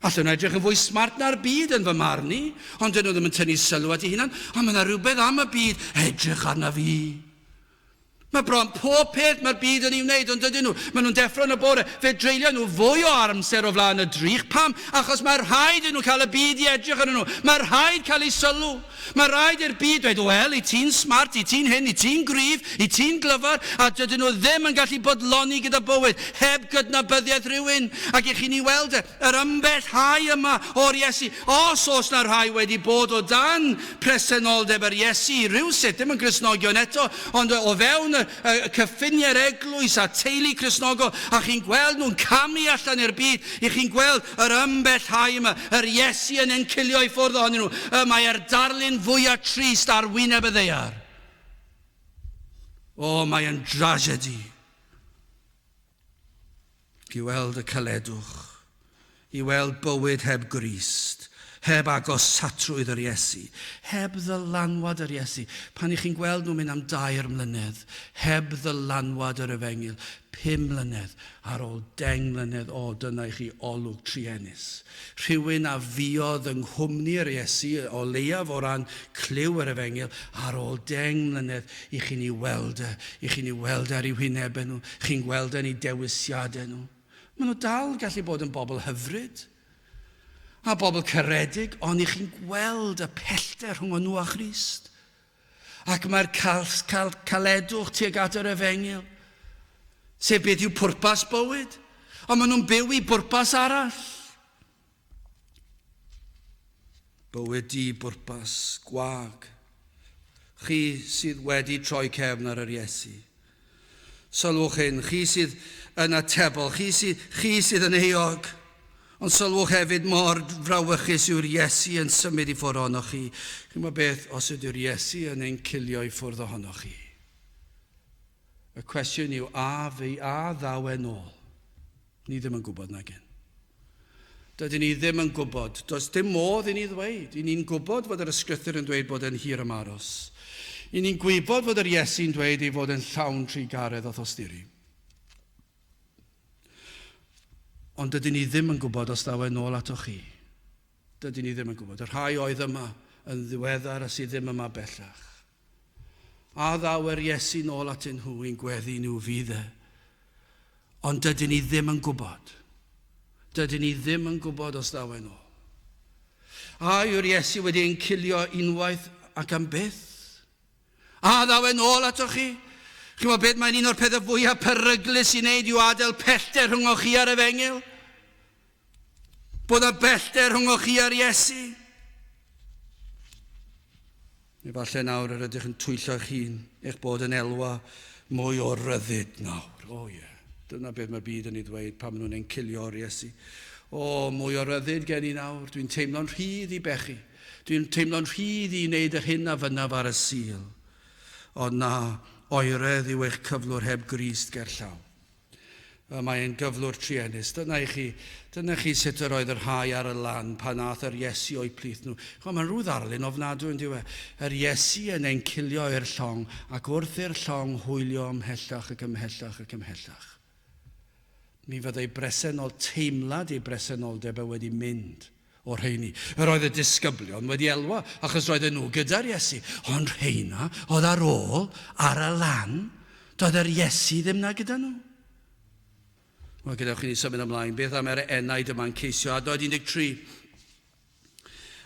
Allan nhw edrych yn fwy smart na'r byd yn fy marn i, ond dyn nhw ddim yn tynnu sylw at eu hunan, ond mae yna rhywbeth am y byd, edrych arna fi. Mae bron pob peth mae'r byd yn ei wneud, ond dydyn nhw. Maen nhw'n deffro yn y bore, fe dreulio nhw fwy o amser o flaen y drych. Pam? Achos mae rhaid iddyn nhw cael y byd i edrych arnyn nhw. Mae rhaid cael eu sylw. Mae rhaid i'r byd dweud, wel, i ti'n smart, i ti'n hyn, i ti'n gryf, i ti'n glyfar, a dydyn nhw ddim yn gallu bodloni gyda bywyd heb gydnabyddiaeth rhywun. Ac i chi'n ei weld e, yr ymbellhau yma o'r Iesu. Os oes na rhai wedi bod o dan presenoldeb yr Iesu rywsut, ddim yn Gristnogion eto, ond o fewn y, y, y cyffiniau'r eglwys a teulu Cristnogol, a chi'n gweld nhw'n camu allan i'r byd, i chi'n gweld yr ymbellhau yma, yr Iesu yn encilio i ffwrdd ohonyn nhw, y mae'r darlun fwyaf trist ar wyneb y ddaear. O, mae'n dragedy. I weld y caledwch, i weld bywyd heb Grist, heb agosatrwydd yr Iesu, heb ddylanwad yr Iesu. Pan i chi'n gweld nhw'n mynd am 3 mlynedd, heb ddylanwad yr efengyl, 5 mlynedd, ar ôl 10 mlynedd, o, dyna i chi olwg truenus. Rhywun a fuodd yng nghwmni'r Iesu, o leiaf o ran clyw yr efengyl, ar ôl 10 mlynedd, i chi'n ei weld e, i chi'n ei weld e ar eu hwynebau nhw, chi'n gweld e yn eu dewisiadau nhw. Maen nhw dal gallu bod yn bobl hyfryd a bobl caredig, ond i chi'n gweld y pellter rhwng nhw a Christ. Ac mae'r cal, cal, caledwch tuag at yr efengyl, sef beth yw pwrpas bywyd, ond maen nhw'n byw i bwrpas arall. Bywyd di bwrpas, gwag. Chi sydd wedi troi cefn ar yr Iesu. Sylwch hyn, chi sydd yn atebol, chi sydd, chi sydd yn euog. Ond sylwch hefyd mor frawychus yw'r Iesu yn symud i ffwrdd ohonoch chi. Chi'n gwybod beth, os ydyw'r Iesu yn ein cilio i ffwrdd ohonoch chi? Y cwestiwn yw, a fi a ddaw e'n ôl? Ni ddim yn gwybod nag un. Dydyn ni ddim yn gwybod. Does dim modd i ni ddweud. I ni'n gwybod fod yr ysgrythur yn dweud bod e'n hir ymaros. I ni'n gwybod fod yr Iesu'n dweud ei fod e'n llawn trugaredd a thosturi. Ond dydyn ni ddim yn gwybod os ddaw e'n ôl atoch chi. Dydyn ni ddim yn gwybod. Y rhai oedd yma yn ddiweddar a sydd ddim yma bellach. A ddaw yr Iesu nôl atyn nhw i'n gweddi nhw fydd e. Ond dydyn ni ddim yn gwybod. Dydyn ni ddim yn gwybod os ddaw e nôl. A yw'r Iesu wedi ein cilio unwaith ac am byth? A ddaw e nôl atoch chi? Chi'n gwybod beth, mae'n un o'r pethau fwyaf peryglus i wneud yw adael pellter rhyngoch chi a'r efengyl. Bod y bellter rhyngoch chi a'r Iesu. Efallai nawr yr ydych yn twyllo eich hun, eich bod yn elwa mwy o ryddid nawr. O ie, yeah. Dyna beth mae'r byd yn ei ddweud pan maen nhw'n ein cilio o'r Iesu. O, mwy o ryddid gen i nawr, dwi'n teimlo'n rhydd i bechu. Dwi'n teimlo'n rhydd i wneud yr hyn a fynnaf ar y Sul. Ond na, oeredd yw eich cyflwr heb Grist gerllaw. Y mae e'n gyflwr truenus. Dyna i chi, dyna chi sut yr oedd y rhai ar y lan pan aeth yr Iesu o'u plith nhw. Chwa, mae'n rhyw ddarlun ofnadwy yn dyw e. Yr Iesu yn ein cilio i'r llong ac wrth i'r llong hwylio ymhellach ac ymhellach ac ymhellach. Mi fyddai bresennol teimlad ei bresenoldeb e wedi mynd o'r rheini. Yr oedd y disgyblion wedi elwa achos roedden nhw gyda'r Iesu, ond rheina oedd ar ôl ar y lan, doedd yr Iesu ddim na gyda nhw. Wel, gadewch i ni symud ymlaen. Beth am yr enaid yma'n ceisio? Adnod 13.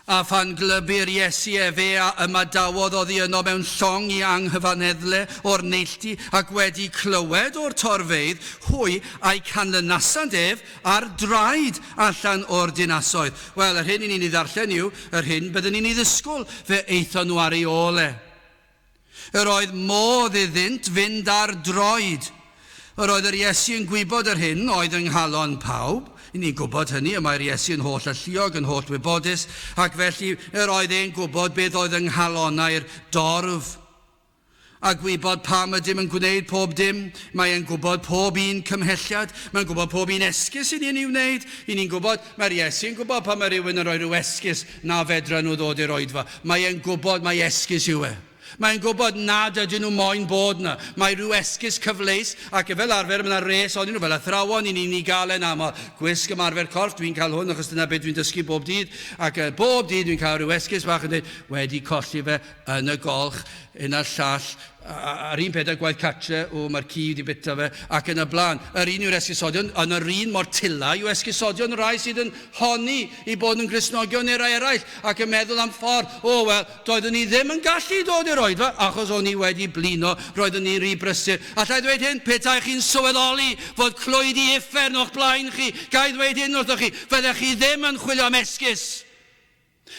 A phan glybu'r Iesu efe a ymadawodd oddi yno mewn llong i anghyfaneddle o'r neilltu, ac wedi clywed o'r torfeydd, hwy a'i canlynasant ef ar draed allan o'r dinasoedd. Wel, yr hyn i ni'n ei ddarllen yw yr hyn byddwn ni'n ei ddisgwyl. Fe aethon nhw ar ei ôl e. Yr oedd modd iddynt fynd ar droed. Yr oedd yr Iesu yn gwybod yr hyn oedd yng nghalon pawb. I ni'n gwybod hynny, y mae'r Iesu yn holl alluog, yn holl wybodus, ac felly yr oedd e'n gwybod beth oedd yng nghalonnau'r dorf. A gwybod pam ydym yn gwneud pob dim. Mae e'n gwybod pob un cymhelliad. Mae'n gwybod pob un esgus i ni'n ei wneud. I ni'n gwybod, mae'r Iesu'n gwybod pan mae rhywun yn rhoi rhyw esgus na fedra nhw ddod i'r oedfa. Mae e'n gwybod mai esgus yw e. Mae'n gwybod nad ydyn nhw moyn bod yna. Mae rhyw esgus cyfleus, ac fel arfer mae yna res ohonyn nhw, fel athrawon i ni'n ei gael e'n aml. Gwisg ymarfer corff, dwi'n cael hwn achos dyna beth dwi'n dysgu bob dydd, ac bob dydd dwi'n cael rhyw esgus bach yn dweud, wedi colli fe yn y golch, hyn a'r llall, a'r un peth â gwaith catre, o, mae'r ci wedi bita fe, ac yn y blaen. Yr un yw'r esgusodion, yn yr un mor tila yw esgusodion y rhai sydd yn honni i bod yn Gristnogion neu rai eraill, ac yn meddwl am ffordd, o, wel, doeddwn i ddim yn gallu dod i'r oedfa, achos o'n i wedi blino, roeddwn i'n rhy brysur. Alla i ddweud hyn, petai chi'n sylweddoli fod clwydi uffern o'ch blaen chi, ga i ddweud hyn wrthoch chi, fyddech chi ddim yn chwilio am esgus.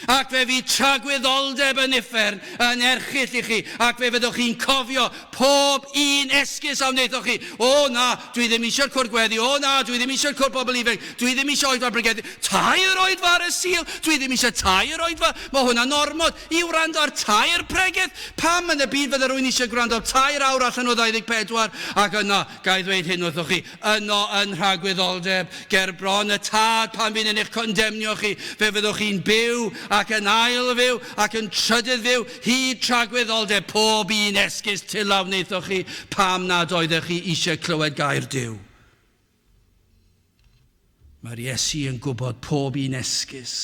Ac fe fydd tragwyddoldeb yn uffern yn erchyll i chi, ac fe fyddwch chi'n cofio pob un esgus a wnaethoch chi. O na, dwi ddim eisiau'r cwr gweddi. O na, dwi ddim eisiau'r cwr bobl ifanc. Dwi ddim eisiau oedfa bregethu. Tair oedfa ar y Sul. Dwi ddim eisiau tair oedfa. Mae hwnna'n ormod i wrando ar tair pregeth. Pam yn y byd fydde rhywun eisiau gwrando ar tair awr allan o 24? Ac yna, ga i ddweud hyn wrthoch chi, Yno yn nhragwyddoldeb, ger bron y Tad, pan fydd yn eich condemnio chi, fe fyddwch chi'n byw ac yn ail-fyw ac yn trydydd-fyw hyd tragwyddoldeb pob un esgus tila wnaethoch chi pam nad oeddech chi eisiau clywed gair Duw. Mae'r Iesu yn gwybod pob un esgus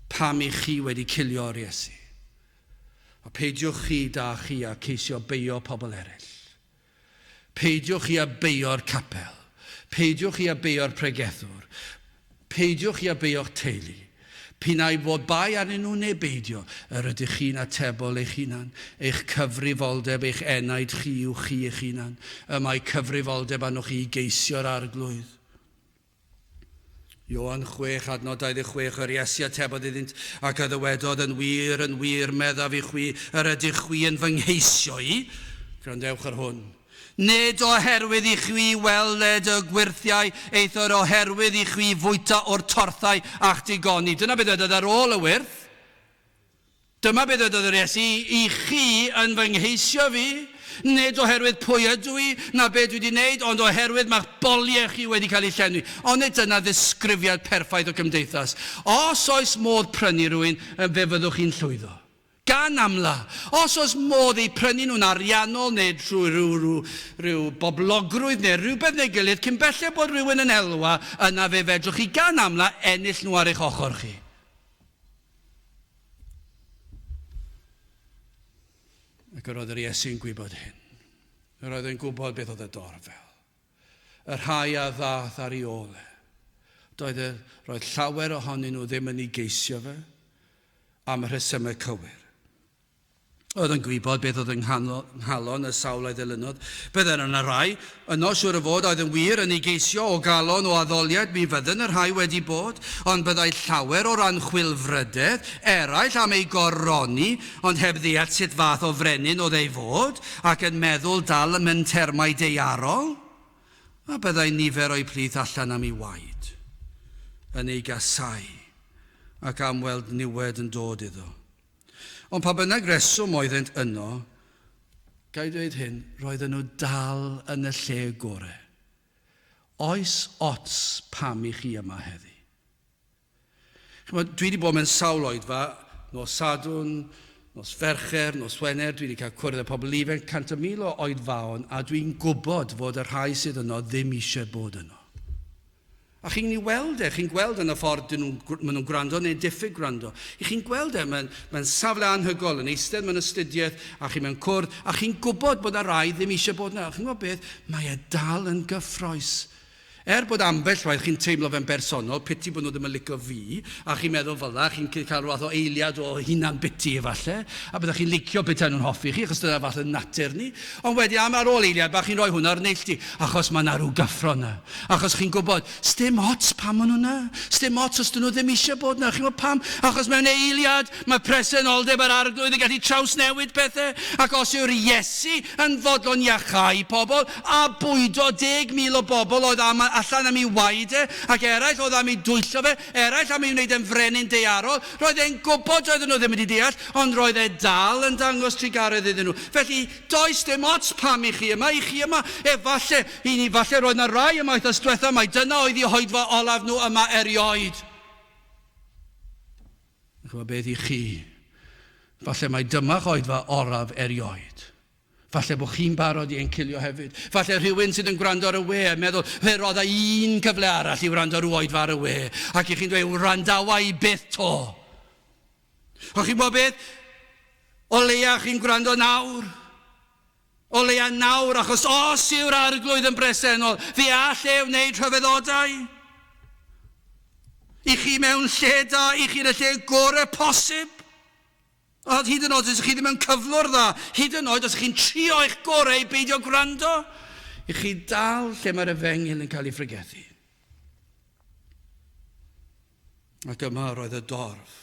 pam i chi wedi cilio'r Iesu. A peidiwch chi da chi a ceisio beio pobl eraill. Peidiwch chi â beio'r capel. Peidiwch chi â beio'r pregethwr. Peidiwch chi â beio'ch teulu. P'un ai fod bai arnyn nhw neu beidio, yr ydych chi'n atebol eich hunan. Eich cyfrifoldeb, eich enaid chi yw chi eich hunan. Y mae cyfrifoldeb arnoch chi i geisio'r Arglwydd. Ioan 6, adnod 26, Yr Iesu atebodd iddynt, ac a ddywedodd, Yn wir, yn wir, meddaf i chwi, yr ydych chwi yn fy ngheisio i. Gwrandewch ar hwn. Nid oherwydd i chwi weled y gwyrthiau, eithr oherwydd i chwi fwyta o'r torthau a'ch digoni. Dyna beth ddywedodd ar ôl y wyrth. Dyma beth ddywedodd yr Iesu, I chi yn fy ngheisio fi, nid oherwydd pwy ydw i, na be dwi wedi wneud, ond oherwydd mae'ch boliau chi wedi cael eu llenwi. Onid dyna ddisgrifiad perffaith o gymdeithas? Os oes modd prynu rhywun, fe fyddwch chi'n llwyddo. Gan amla. Os oes modd eu prynu nhw'n ariannol neu trwy rhyw, rhyw, rhyw boblogrwydd neu rhywbeth neu gilydd, cyn belled bod rhywun yn elwa, yna fe fedrwch chi gan amla ennill nhw ar eich ochr chi. Ac yr oedd yr Iesu'n gwybod hyn. Yr oedd yn gwybod beth oedd y dorf fel. Y rhai a ddaeth ar ei ôl e. Doedd e, roedd llawer ohonyn nhw ddim yn ei geisio fe am y rhesymau cywir. Oedd yn gwybod beth oedd yng nghalon y sawl a'i ddilynodd. Byddai yna rai yno, siŵr o fod, oedd yn wir yn ei geisio o galon o addoliad, mi fydden y rhai wedi bod, ond byddai llawer o ran chwilfrydedd, eraill am ei goroni, ond heb ddeall sut fath o frenin oedd ei fod, ac yn meddwl dal mewn termau daearol. A byddai nifer o'u plith allan am ei waed, yn ei gasáu, ac am weld niwed yn dod iddo. Ond pa bynnag reswm oeddent yno, ga i ddweud hyn, roedden nhw dal yn y lle gore. Oes ots pam i chi yma heddi? Chymod, dwi wedi bod mewn sawl oedfa, nos Sadwrn, nos Fercher, nos Wener, dwi wedi cael cwrdd â pobl ifanc, 100,000 o oedfaon, a dwi'n gwybod fod y rhai sydd yno ddim eisiau bod yno. A chi'n ei weld e, chi'n gweld yn y ffordd dyn nhw'n, maen nhw'n gwrando neu'n diffyg gwrando. I chi'n gweld e, mae'n mae safle anhygol yn eistedd mewn astudiaeth, a chi mewn cwrdd, a chi'n gwybod bod yna rai ddim eisiau bod yna. Chi'n gwybod beth? Mae e dal yn gyffroes. Er bod ambell waith chi'n teimlo fe'n bersonol, piti bod nhw ddim yn licio fi, a chi'n meddwl fel 'na, chi'n cael rhyw fath o eiliad o hunan-biti efalle, a byddech chi'n licio petai nhw'n hoffi chi, achos dyna fath o natur ni. Ond wedyn, am ar ôl eiliad bach, chi'n rhoi hwnna ar neilltu, achos mae 'na rhyw gyffro 'na. Achos chi'n gwybod, sdim ots pam maen nhw 'na. Sdim ots os dyn nhw ddim eisiau bod 'na. Chi'n gwybod pam? Achos mewn eiliad, mae presenoldeb yr Arglwydd yn gallu trawsnewid pethau. Ac os yw'r Iesu yn fodlon iachau pobl a bwydo 10,000 o bobl oedd am, allan am ei waed e, ac eraill oedd am ei dwyllo fe, eraill am ei wneud e'n frenin daearol, Roedd e'n gwybod doedden nhw ddim wedi deall, ond roedd e dal yn dangos trugaredd iddyn nhw. Felly, does dim ots pam i chi yma, i chi yma. Efalle, i ni, falle roedd 'na rai yma wythnos diwetha, mai dyna oedd eu hoedfa olaf nhw yma erioed. Chymod beth i chi? Falle mai dyma'ch oedfa oraf erioed. Falle bod chi'n barod i encilio hefyd. Falle rhywun sydd yn gwrando ar y we yn meddwl, fe rodda un cyfle arall i wrando ar oedfa ar y we. Ac i chi'n dweud, wrandawa i byth to. Ond chi'n gwybod beth? O leia chi'n gwrando nawr. O leia nawr, achos os yw'r arglwydd yn bresennol, fe all e wneud rhyfeddodau. I chi mewn lle da, i chi yn y lle gorau posib. Ond hyd yn oed os ydych chi ddim mewn cyflwr dda, hyd yn oed os ydych chi'n trio eich gorau i beidio gwrando, i chi dal lle mae'r efengyl yn cael ei phregethu. Ac yma roedd y dorf.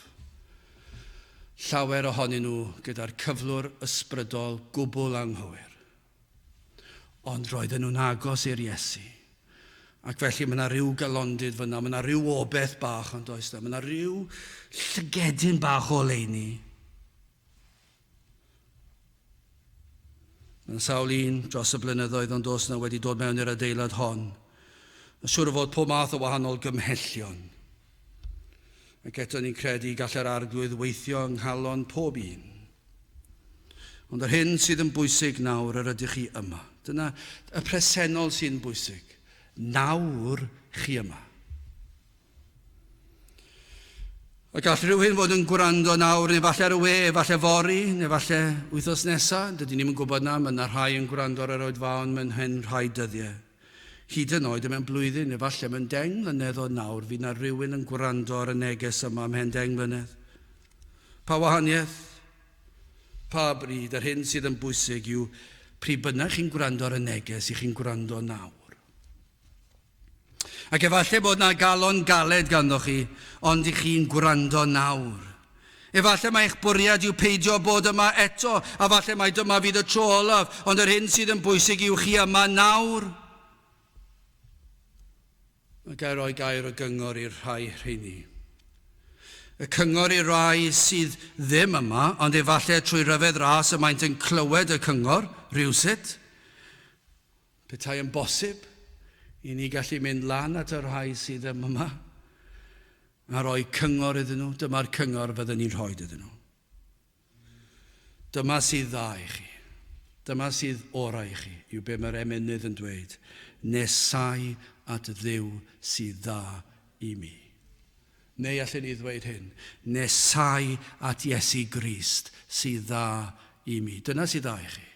Llawer ohonyn nhw gyda'r cyflwr ysbrydol gwbl anghywir. Ond roedden nhw'n agos i'r Iesu. Ac felly mae yna rhyw galondid fyna, mae yna rhyw obeth bach ond oes na, mae yna rhyw llygedyn bach o oleuni. Mae'n sawl un dros y blynyddoedd ond oes na wedi dod mewn i'r adeilad hon. Yn siŵr o fod pob math o wahanol gymhellion. Ac eto ni'n credu gall yr arglwydd weithio yng nghalon pob un. Ond yr hyn sydd yn bwysig nawr yr ydych chi yma. Dyna y presennol sy'n bwysig. Nawr chi yma. A gall rhywun fod yn gwrando nawr, neu falle ar y we, falle fory, neu falle wythnos nesaf. Dydyn ni'n gwybod na, mae yna rhai yn gwrando ar yr oedfaon mewn hen rhai dyddiau. Hyd yn oed mewn blwyddyn, neu falle mewn 10 mlynedd o nawr, fydd na rhywun yn gwrando ar y neges yma ymhen 10 mlynedd. Pa wahaniaeth? Pa bryd? Yr hyn sydd yn bwysig yw pryd bynnag chi'n gwrando ar y neges, i chi'n gwrando nawr. Ac efallai bod na galon galed ganddo chi, ond i chi'n gwrando nawr. Efallai mai eich bwriad yw peidio bod yma eto, a falle mai dyma fydd y tro olaf, ond yr hyn sydd yn bwysig yw chi yma nawr. Mae gair roi gair o gyngor i'r rhai rheini. Y cyngor i rai sydd ddim yma, ond efallai trwy ryfedd ras y maent yn clywed y cyngor, rhywsut. Petai yn bosib i ni gallu mynd lan at y rhai sydd yma a rhoi cyngor iddyn nhw, dyma'r cyngor fydden ni'n rhoi iddyn nhw. Dyma sydd dda i chi. Dyma sydd orau i chi, yw be mae'r emynydd yn dweud. Nesau at Dduw sydd dda i mi. Neu allen ni ddweud hyn, nesau at Iesu Grist sydd dda i mi. Dyna sydd dda i chi.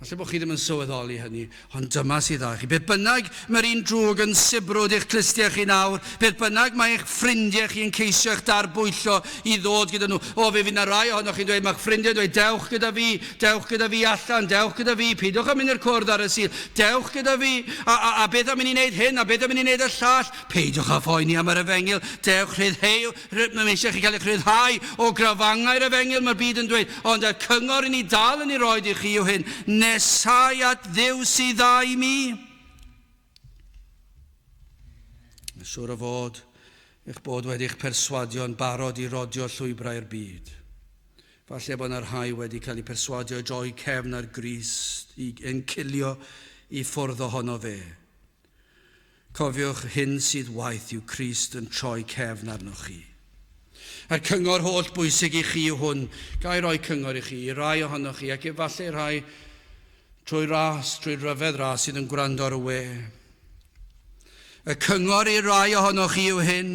Falle bod chi ddim yn sylweddoli hynny, ond dyma sydd dda i chi. Beth bynnag mae'r un drwg yn sibrwd i'ch clustiau chi nawr, beth bynnag mae eich ffrindiau chi yn ceisio eich darbwyllo i ddod gyda nhw. O, fe fydd na rai ohonoch chi'n dweud, mae'ch ffrindiau'n dweud, dewch gyda fi, dewch gyda fi allan, dewch gyda fi, peidiwch â mynd i'r cwrdd ar y Sul, dewch gyda fi, a, a, a beth am i ni wneud hyn, a beth am i ni wneud y llall. Peidiwch â phoeni am yr efengyl, dewch rhyddheu, Mae eisiau chi cael eich rhyddhau o grafangau'r efengyl, mae'r byd yn dweud, ond y cyngor i ni dal yn ei roed i chi yw hyn, nesau at Dduw sydd dda i mi. Mae'n siŵr o fod eich bod wedi'ch perswadio'n barod i rodio llwybrau'r byd. Falle bod yna rhai wedi cael eu perswadio i droi cefn ar Grist, i encilio i ffwrdd ohono fe. Cofiwch, hyn sydd waeth yw Crist yn troi cefn arnoch chi. A'r cyngor holl bwysig i chi yw hwn. Ga i roi cyngor i chi, i rai ohonoch chi, ac efallai rhai trwy ras, trwy ryfedd ras sydd yn gwrando ar y we. Y cyngor i rai ohonoch chi yw hyn.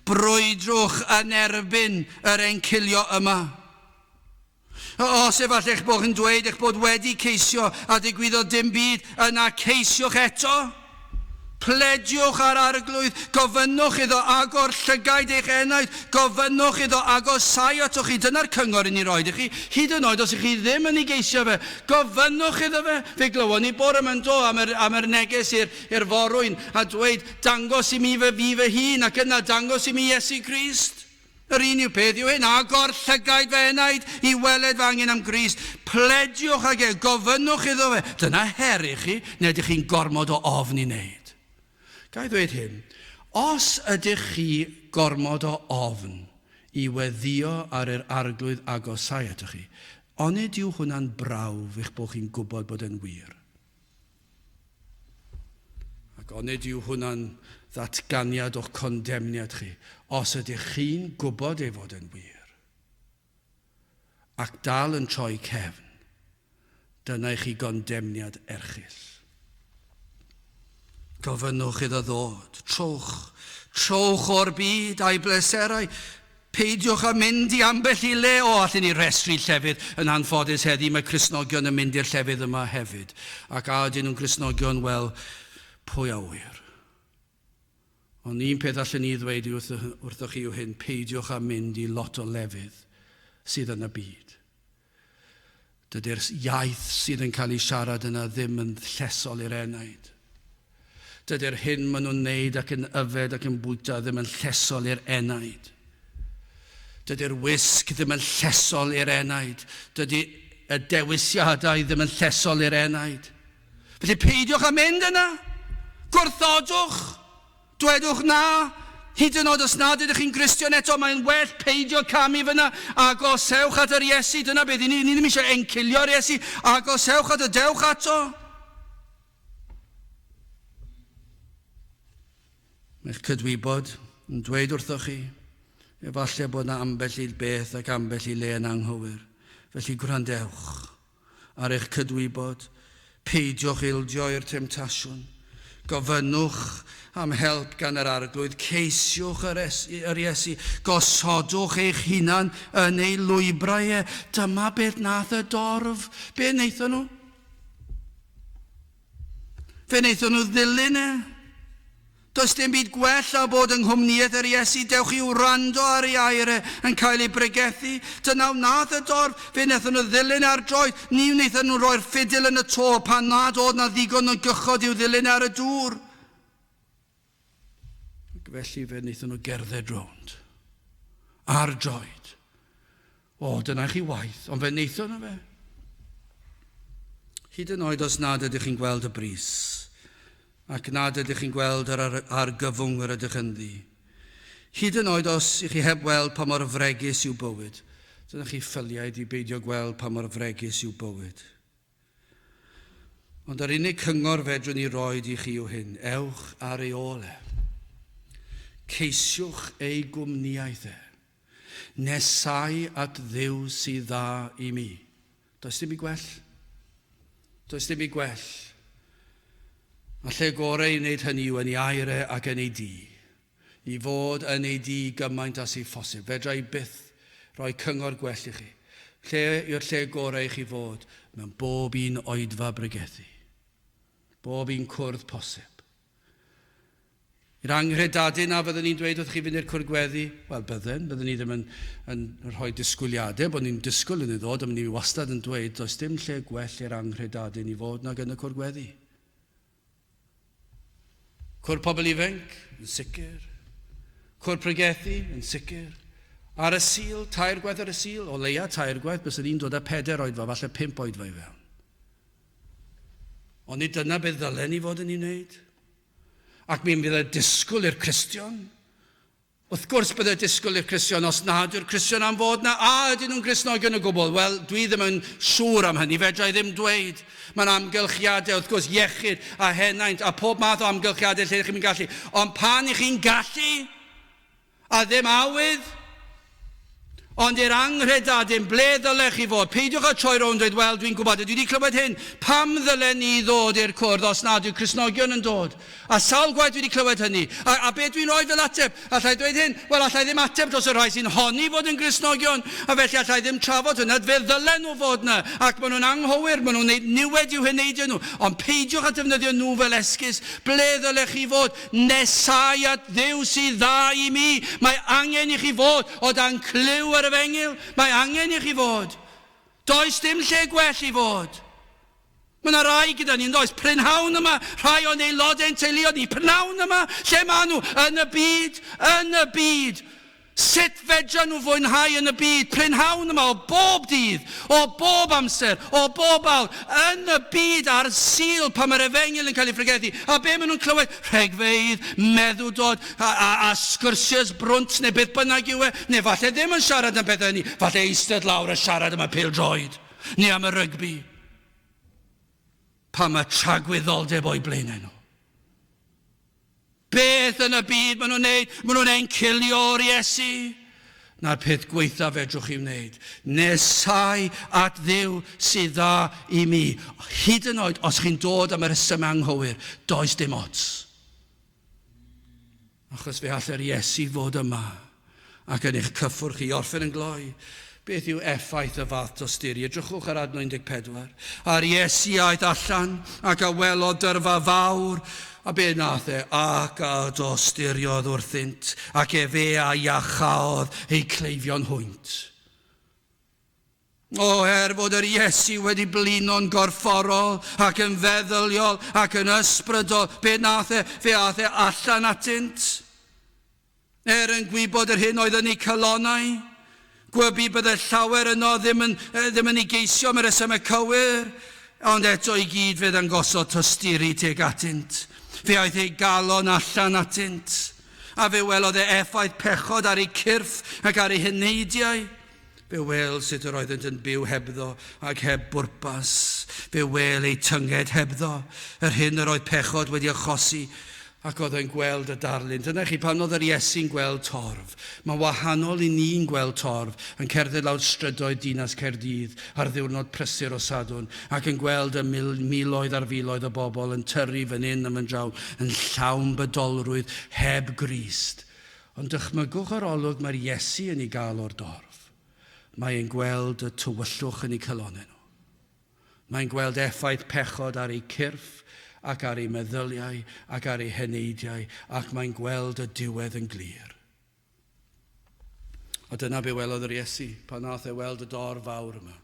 Brwydrwch yn erbyn yr encilio yma. Os efallai eich bod yn dweud eich bod wedi ceisio a digwyddodd dim byd, yna ceisiwch eto. Plediwch ar Arglwydd, gofynnwch iddo agor llygaid eich enaid, gofynnwch iddo agosau atoch chi. Dyna'r cyngor i ni roed i chi, hyd yn oed os ych chi ddim yn ei geisio fe. Gofynnwch iddo fe. Fe glywon ni bore yma'n do am yr, am yr neges i'r, i'r forwyn a dweud, dangos i mi fy fi fy hun ac yna dangos i mi Iesu Grist. Yr un yw peth yw hyn, agor llygaid fy enaid i weled fy angen am Grist. Plediwch ag e, gofynnwch iddo fe. Dyna her i chi, neu ydych chi'n gormod o ofn i wneud. Ga i ddweud hyn, os ydych chi gormod o ofn i weddio ar yr arglwydd agosau atoch chi, onid yw hwnna'n brawf eich bod chi'n gwybod bod e'n wir? Ac onid yw hwnna'n ddatganiad o'ch condemniad chi, os ydych chi'n gwybod ei fod yn wir? ac dal yn troi cefn, dyna i chi gondemniad erchyll. Gofynnwch iddo ddod, trowch, trowch o'r byd a'i bleserau, peidiwch â mynd i ambell i le, o, allen ni restru llefydd, yn anffodus heddi mae Cristnogion yn mynd i'r llefydd yma hefyd, ac a ydyn nhw'n Gristnogion, wel, pwy a ŵyr. Ond un peth allen ni ddweud wrthoch chi yw hyn, peidiwch â mynd i lot o lefydd sydd yn y byd. Dydy'r iaith sydd yn cael ei siarad yna ddim yn llesol i'r enaid. Dydy'r hyn maen nhw'n wneud ac yn yfed ac yn bwyta ddim yn llesol i'r enaid. Dydy'r wisg ddim yn llesol i'r enaid. Dydy y dewisiadau ddim yn llesol i'r enaid. Felly peidiwch â mynd yna. Gwrthodwch. Dwedwch na. Hyd yn oed os nad ydych chi'n Gristion eto, mae'n well peidio camu fyna. Agosewch at yr Iesu. Dyna beth i ni. Ni ddim eisiau encilio'r Iesu. Agosewch at y dewch ato. Mae'ch cydwybod yn dweud wrthoch chi, efallai bod yna ambell i beth ac ambell i le yn anghywir. Felly gwrandewch. ar eich cydwybod, peidiwch ildio i'r temtasiwn. Gofynnwch am help gan yr Arglwydd, ceisiwch yr, yr Iesu, gosodwch eich hunan yn ei lwybrau e. Dyma beth nath y dorf. Be wnaethon nhw? Fe wnaethon nhw ddilyn e. Does dim byd gwell â bod yng nghwmnïaeth yr Iesu, dewch i wrando ar ei air e yn cael ei bregethu. Dyna wnaeth y dorf, fe wnaethon nhw ddilyn ar droed, ni wnaethon nhw roi'r ffidil yn y to pan nad oedd na ddigon o gychod i'w ddilyn ar y dŵr. Ac felly fe wnaethon nhw gerdded rownd. Ar droed. O, dyna chi waith, ond fe wnaethon nhw fe. Hyd yn oed os nad ydych chi'n gweld y brys, ac nad ydych chi'n gweld yr argyfwng yr ydych ynddi, hyd yn oed os ych chi heb weld pa mor fregus yw bywyd, dyna chi ffyliaid i beidio gweld pa mor fregus yw bywyd. Ond yr unig cyngor fedrwn ni roed i chi yw hyn, ewch ar ei ôl e. Ceisiwch ei gwmnïaeth e. Nesau at Dduw sydd dda i mi. Does dim i gwell. Does dim i gwell. A lle gorau i wneud hynny yw yn ei air e ac yn ei dŷ. I fod yn ei dŷ gymaint â sydd phosib. Fedra i byth roi cyngor gwell i chi. Lle yw'r lle gorau i chi fod? Mewn bob un oedfa bregethu. Bob un cwrdd posib. I'r anghredadun na fyddwn ni'n dweud wrth chi fynd i'r cwrdd gweddi? Wel, bydden. Byddwn ni ddim yn, yn rhoi disgwyliadau bod ni'n disgwyl yn ei ddod, ond ni wastad yn dweud does dim lle gwell i'r anghredadun i fod nag yn y cwrdd gweddi. Cwrdd pobl ifanc, yn sicr. Cwrdd pregethu, yn sicr. Ar y Sul, tair gwaith ar y Sul, o leia tair gwaith, byswn ni'n dod â peder oedfa, falle pump oedfa i fewn. Ond nid dyna beth ddylen ni fod yn ei wneud. Ac mi fydd y disgwyl i'r Cristion. Wrth gwrs bydd y disgwyl i'r Cristion os nad yw'r Cristion am fod na, a ydyn nhw'n Gristnogion o gwbl? Wel, dwi ddim yn siŵr am hynny, fedra i ddim dweud. Mae'n amgylchiadau, wrth gwrs, iechyd a henaint a pob math o amgylchiadau lle chi'n gallu. Ond pan i chi'n gallu, A ddim awydd? Ond i'r anghredadun, ble ddylech chi fod? Peidiwch â troi rownd dweud, wel, dwi'n gwybod, dwi wedi clywed hyn. Pam ddylen ni ddod i'r cwrdd os nad yw Cristnogion yn dod? A sawl gwaith dwi wedi clywed hynny. A, a be dwi'n rhoi fel ateb? Allai ddweud hyn? Wel, allai ddim ateb dros y rhai sy'n honni fod yn Gristnogion, a felly allai ddim trafod hynna. Fe ddylen nhw fod yna, ac maen nhw'n anghywir, maen nhw'n gwneud niwed i'w heneidiau nhw. Ond peidiwch â defnyddio nhw fel esgus. Ble ddylech chi fod? Nesau at Dduw sydd dda i mi. Mae angen i chi fod o dan clyw yr efengyl. Mae angen i chi fod. Does dim lle gwell i fod. Mae yna rai gyda ni, yn does? Prynhawn yma, rhai o'n aelodau'n teuluoedd ni. Prynhawn yma, lle maen nhw? Yn y byd, yn y byd. Sut fedran nhw fwynhau yn y byd prynhawn yma o bob dydd, o bob amser, o bob awr, yn y byd ar Sul pan mae'r efengyl yn cael ei phregethu? A be maen nhw'n clywed? Rhegfeydd, meddwdod, a, a, a sgyrsiau brwnt neu beth bynnag yw e, neu falle ddim yn siarad am pethau hynny, falle eistedd lawr a siarad am y pêl-droed neu am y rygbi. Pam y tragwyddoldeb o'u blaenau nhw? Beth yn y byd maen nhw'n neud? Maen nhw'n encilio o'r Iesu. Na'r peth gwaethaf fedrwch chi wneud. Nesau at Dduw sydd dda i mi. Hyd yn oed os chi'n dod am y rhesymau anghywir, does dim ots. Achos fe all yr Iesu fod yma ac yn eich cyffwrdd chi i orffen yn gloi. Beth yw effaith y fath dosturi? Edrychwch ar adnod 14. A'r Iesu aeth allan ac a welodd dyrfa fawr, a be nath e? Ac a dosturiodd wrthynt, ac efe a iachaodd eu cleifion hwynt. O, er fod yr Iesu wedi blino'n gorfforol ac yn feddyliol ac yn ysbrydol, be nath e? Fe ath e allan atynt. Er yn gwybod yr hyn oedd yn eu calonnau, gwybu bydde llawer yno ddim yn, ddim yn ei geisio am y resymau cywir, ond eto i gyd fe ddangosodd tosturi tuag atynt. Fe aeth ei galon allan atynt, a fe welodd e effaith pechod ar eu cyrff ac ar eu heneidiau. Fe wêl sut yr oeddynt yn byw hebddo ac heb bwrpas. Fe wêl eu tynged hebddo, yr hyn yr oedd pechod wedi achosi, ac oedd e'n gweld y darlun. Dyna chi, pan oedd yr Iesu'n gweld torf, mae'n wahanol i ni'n gweld torf yn cerdded lawr strydoedd dinas Caerdydd ar ddiwrnod prysur o Sadwrn ac yn gweld y mil, miloedd ar filoedd o bobl yn tyrru fan hyn a fan draw yn llawn bydolrwydd heb Grist. Ond dychmygwch yr olwg mae'r Iesu yn ei gael o'r dorf. Mae e'n gweld y tywyllwch yn eu calonnau nhw. Mae'n gweld effaith pechod ar eu cyrff ac ar eu meddyliau ac ar eu heneidiau ac mae'n gweld y diwedd yn glir. A dyna be welodd yr Iesu pan nath e weld y dorf fawr yma.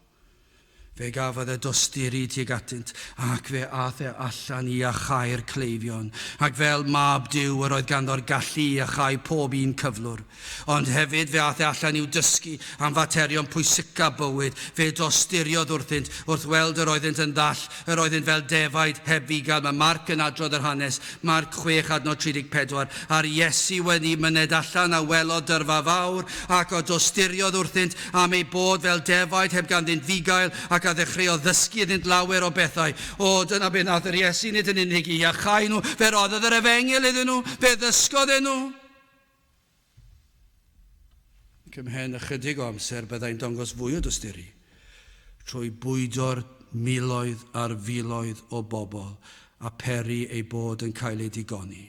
Fe gafodd e dosturi tuag atynt, ac fe aeth e allan i iachau'r cleifion. Ac fel mab Duw yr oedd ganddo'r gallu i iachau pob un cyflwr. Ond hefyd fe aeth e allan i'w dysgu am faterion pwysica bywyd. Fe dosturiodd wrthynt, wrth weld yr oeddynt yn ddall, yr oeddynt fel defaid heb fugail. Mae Marc yn adrodd yr hanes, Marc 6 adnod 34, A'r Iesu wedi myned allan a welodd dyrfa fawr, ac a dosturiodd wrthynt am eu bod fel defaid heb ganddynt fugail, ac a ddechreuodd ddysgu iddynt lawer o bethau. O, dyna be nath yr Iesu, nid yn unig i iachau nhw, fe roddodd yr efengyl iddyn nhw, fe ddysgodd e nhw. Ac ymhen ychydig o amser byddai'n dangos fwy o dosturi trwy bwydo'r miloedd ar filoedd o bobl a peri eu bod yn cael eu digoni.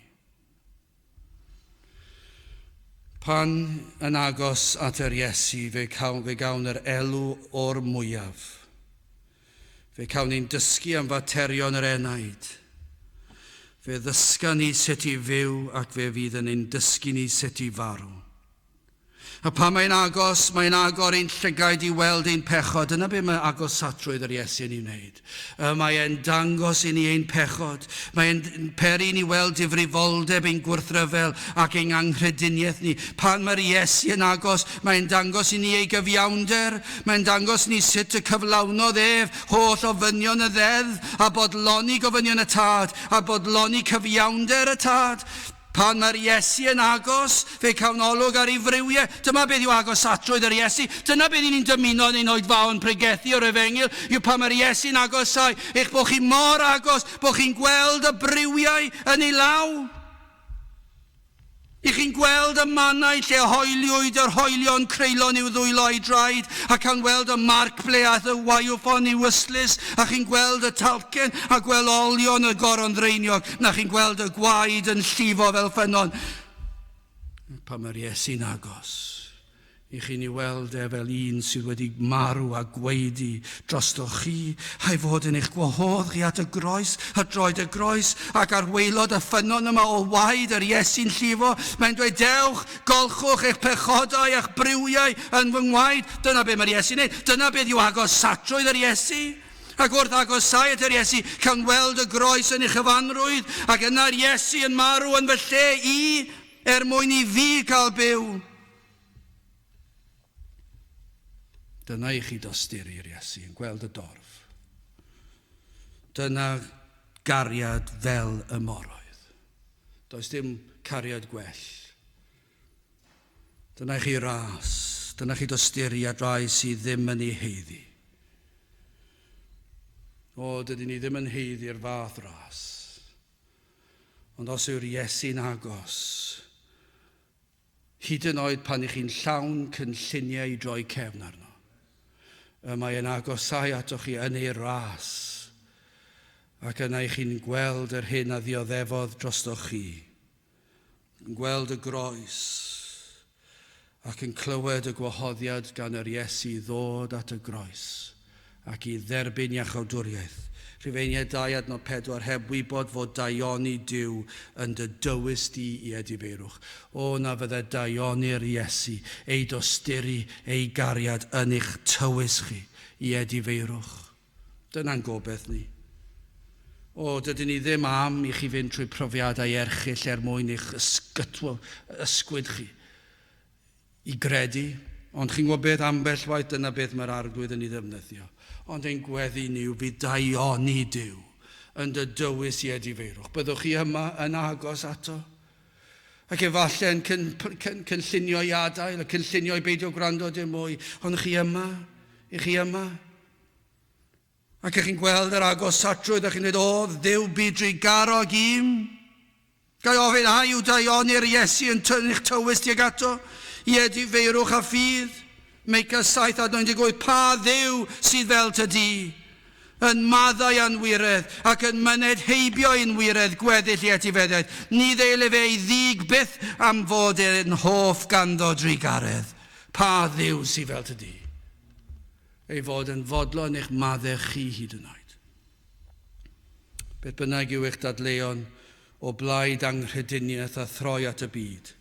Pan yn agos at yr Iesu, fe, cawn, fe gawn yr elw o'r mwyaf. Fe cawn ni'n dysgu am faterion yr enaid. Fe ddysga ni sut i fyw ac fe fydd yn ein dysgu ni sut i farw. A pan mae'n agos, mae'n agor ein llygaid i weld ein pechod. Dyna be mae agosatrwydd yr Iesu yn ei wneud. Mae e'n dangos i ni ein pechod. Mae'n peri i ni weld difrifoldeb ein gwrthryfel ac ein anghrediniaeth ni. Pan mae'r Iesu yn agos, mae'n dangos i ni ei gyfiawnder. Mae'n dangos ni sut y cyflawnodd ef holl ofynion y ddeddf a bodloni gofynion y Tad a bodloni cyfiawnder y Tad. Pan mae'r Iesu yn agos, fe cawn olwg ar ei friwiau. Dyma beth yw agosatrwydd yr Iesu. Dyna beth ni'n dymuno yn ein oedfaon pregethu o'r efengyl, yw pan mae'r Iesu'n agosau, eich bod chi mor agos, bod chi'n gweld y briwiau yn ei law. I chi'n gweld y mannau lle hoeliwyd yr hoelion creulon i'w ddwylo a'i draed, a cawn weld y marc ble aeth y waywffon i'w ystlys, a chi'n gweld y talcen a gweld olion y goron ddraeniog, na chi'n gweld y gwaed yn llifo fel ffynnon. Pan mae'r Iesu'n agos, i chi'n ei weld e fel un sydd wedi marw a gwaedu drostoch chi, a'i fod yn eich gwahodd chi at y groes, at droed y groes, ac ar waelod y ffynnon yma o waed yr Iesu'n llifo, mae'n dweud, dewch, golchwch eich pechodau a'ch briwiau yn fy ngwaed. Dyna beth mae'r Iesu'n neud. Dyna beth yw agosatrwydd yr Iesu. Ac wrth agosáu at yr Iesu, cawn weld y groes yn ei chyfanrwydd, ac yna'r Iesu yn marw yn fy lle i, er mwyn i fi cael byw. Dyna i chi dosturi i'r Iesu yn gweld y dorf. Dyna gariad fel y moroedd. Does dim cariad gwell. Dyna i chi ras, dyna chi dosturi at rai sydd ddim yn ei heiddi. O, dydyn ni ddim yn heiddi'r fath ras. Ond os yw'r Iesu'n agos, Hyd yn oed pan ych chi'n llawn cynlluniau i droi cefn arno. Y mae yn agosau atoch chi yn ei ras, ac yna i chi'n gweld yr hyn a ddioddefodd drostoch chi. Yn gweld y groes, ac yn clywed y gwahoddiad gan yr Iesu i ddod at y groes ac i dderbyn iachawdwriaeth. Rhufeiniaid 2 adnod 4 heb wybod fod daioni Duw yn dy dywys di i edifeirwch. O na fydde daioni'r Iesu, ei dosturi, ei gariad yn eich tywys chi i edifeirwch. Dyna'n gobeith ni. O, dydyn ni ddim am i chi fynd trwy profiadau erchyll er mwyn eich ysgytwo, ysgwyd chi i gredu. Ond chi'n gwybod beth, ambell waith dyna beth mae'r arglwydd yn ei ddefnyddio. Ond ein gweddi ni yw fydd daioni Duw yn dy dywys i edifeirwch. Byddwch chi yma yn agos ato. Ac efallai yn cyn, cyn, cynllunio i adael, a cynllunio i beidio gwrando dim mwy. Ond chi yma, i chi yma. Ac ych chi'n gweld yr agosatrwydd a chi'n dweud, o, Dduw bu drugarog i'm. Gai ofyn, a yw daioni'r Iesu yn tynnu'ch tywys tuag ato? I edifeirwch a ffydd? Meica 7 a 98, pa Dduw sydd fel ty di? Yn maddau anwiredd ac yn myned heibio ein wiredd gweddill i etifeddiaeth. Ni ddeil efe ei ddig byth am fod e'n hoff ganddo drugaredd. Pa Dduw sydd fel ty di? Ei fod yn fodlon eich maddau chi hyd yn oed. Beth bynnag yw eich dadleuon o blaid anghrediniaeth a throi at y byd.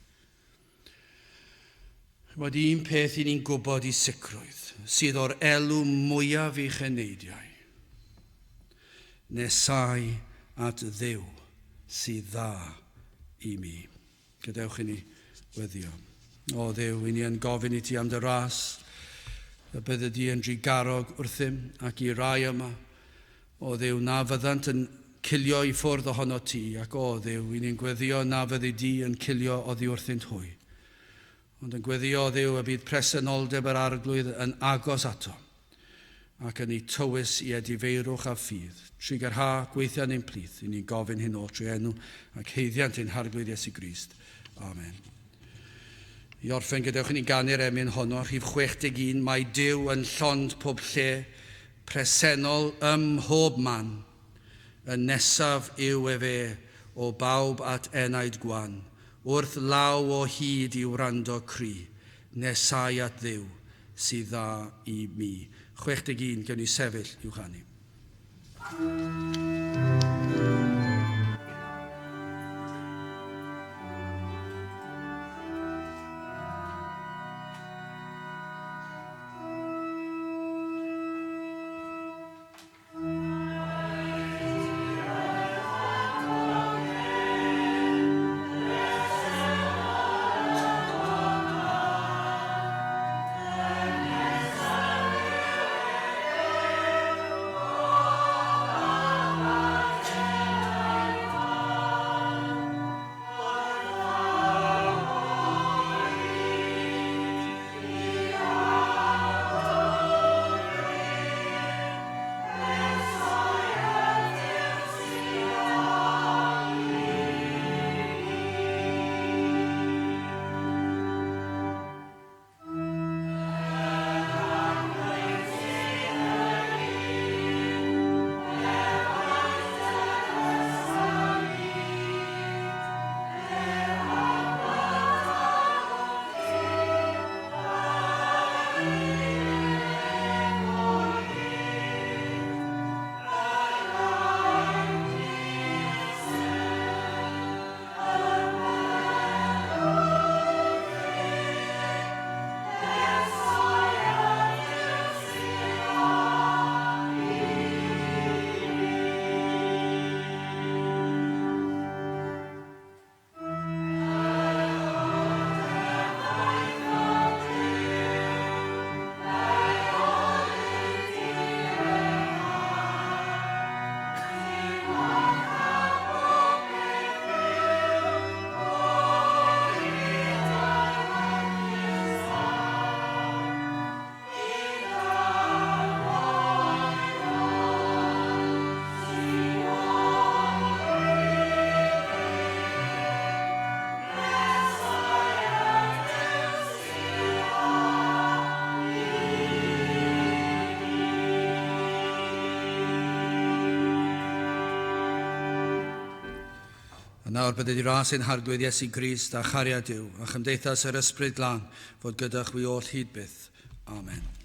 Chymod, un peth i ni'n gwybod i sicrwydd sydd o'r elw mwyaf i'ch eneidiau. Nesau at Dduw sydd dda i mi. Gadewch i ni weddio. O Dduw, i ni yn gofyn i ti am dy ras, y bydde di yn drugarog wrthym ac i rai yma. O Dduw, na fyddant yn cilio i ffwrdd ohono ti, ac o Dduw, i ni'n gweddio na fyddi di yn cilio oddi wrthynt hwy. Ond yn gweddio, o Dduw, y bydd presenoldeb yr Arglwydd yn agos ato ac yn eu tywys i edifeirwch a ffydd. Trugarha, gweithia yn ein plith, i ni'n gofyn hyn oll trwy enw ac haeddiant ein Harglwydd Iesu Grist. Amen. I orffen, gadewch i ni ganu'r emyn honno, rhif 61, Mae Duw yn llond pob lle, presennol ym mhob man. Y nesaf yw efe o bawb at enaid gwan, wrth law o hyd i wrando cri, nesau at Dduw sydd dda i mi. 61, gewn ni sefyll i'w chanu. A nawr bydded i ras ein harglwydd Iesu Grist a chariad Duw a chymdeithas yr Ysbryd Glân fod gyda chwi oll hyd byth. Amen.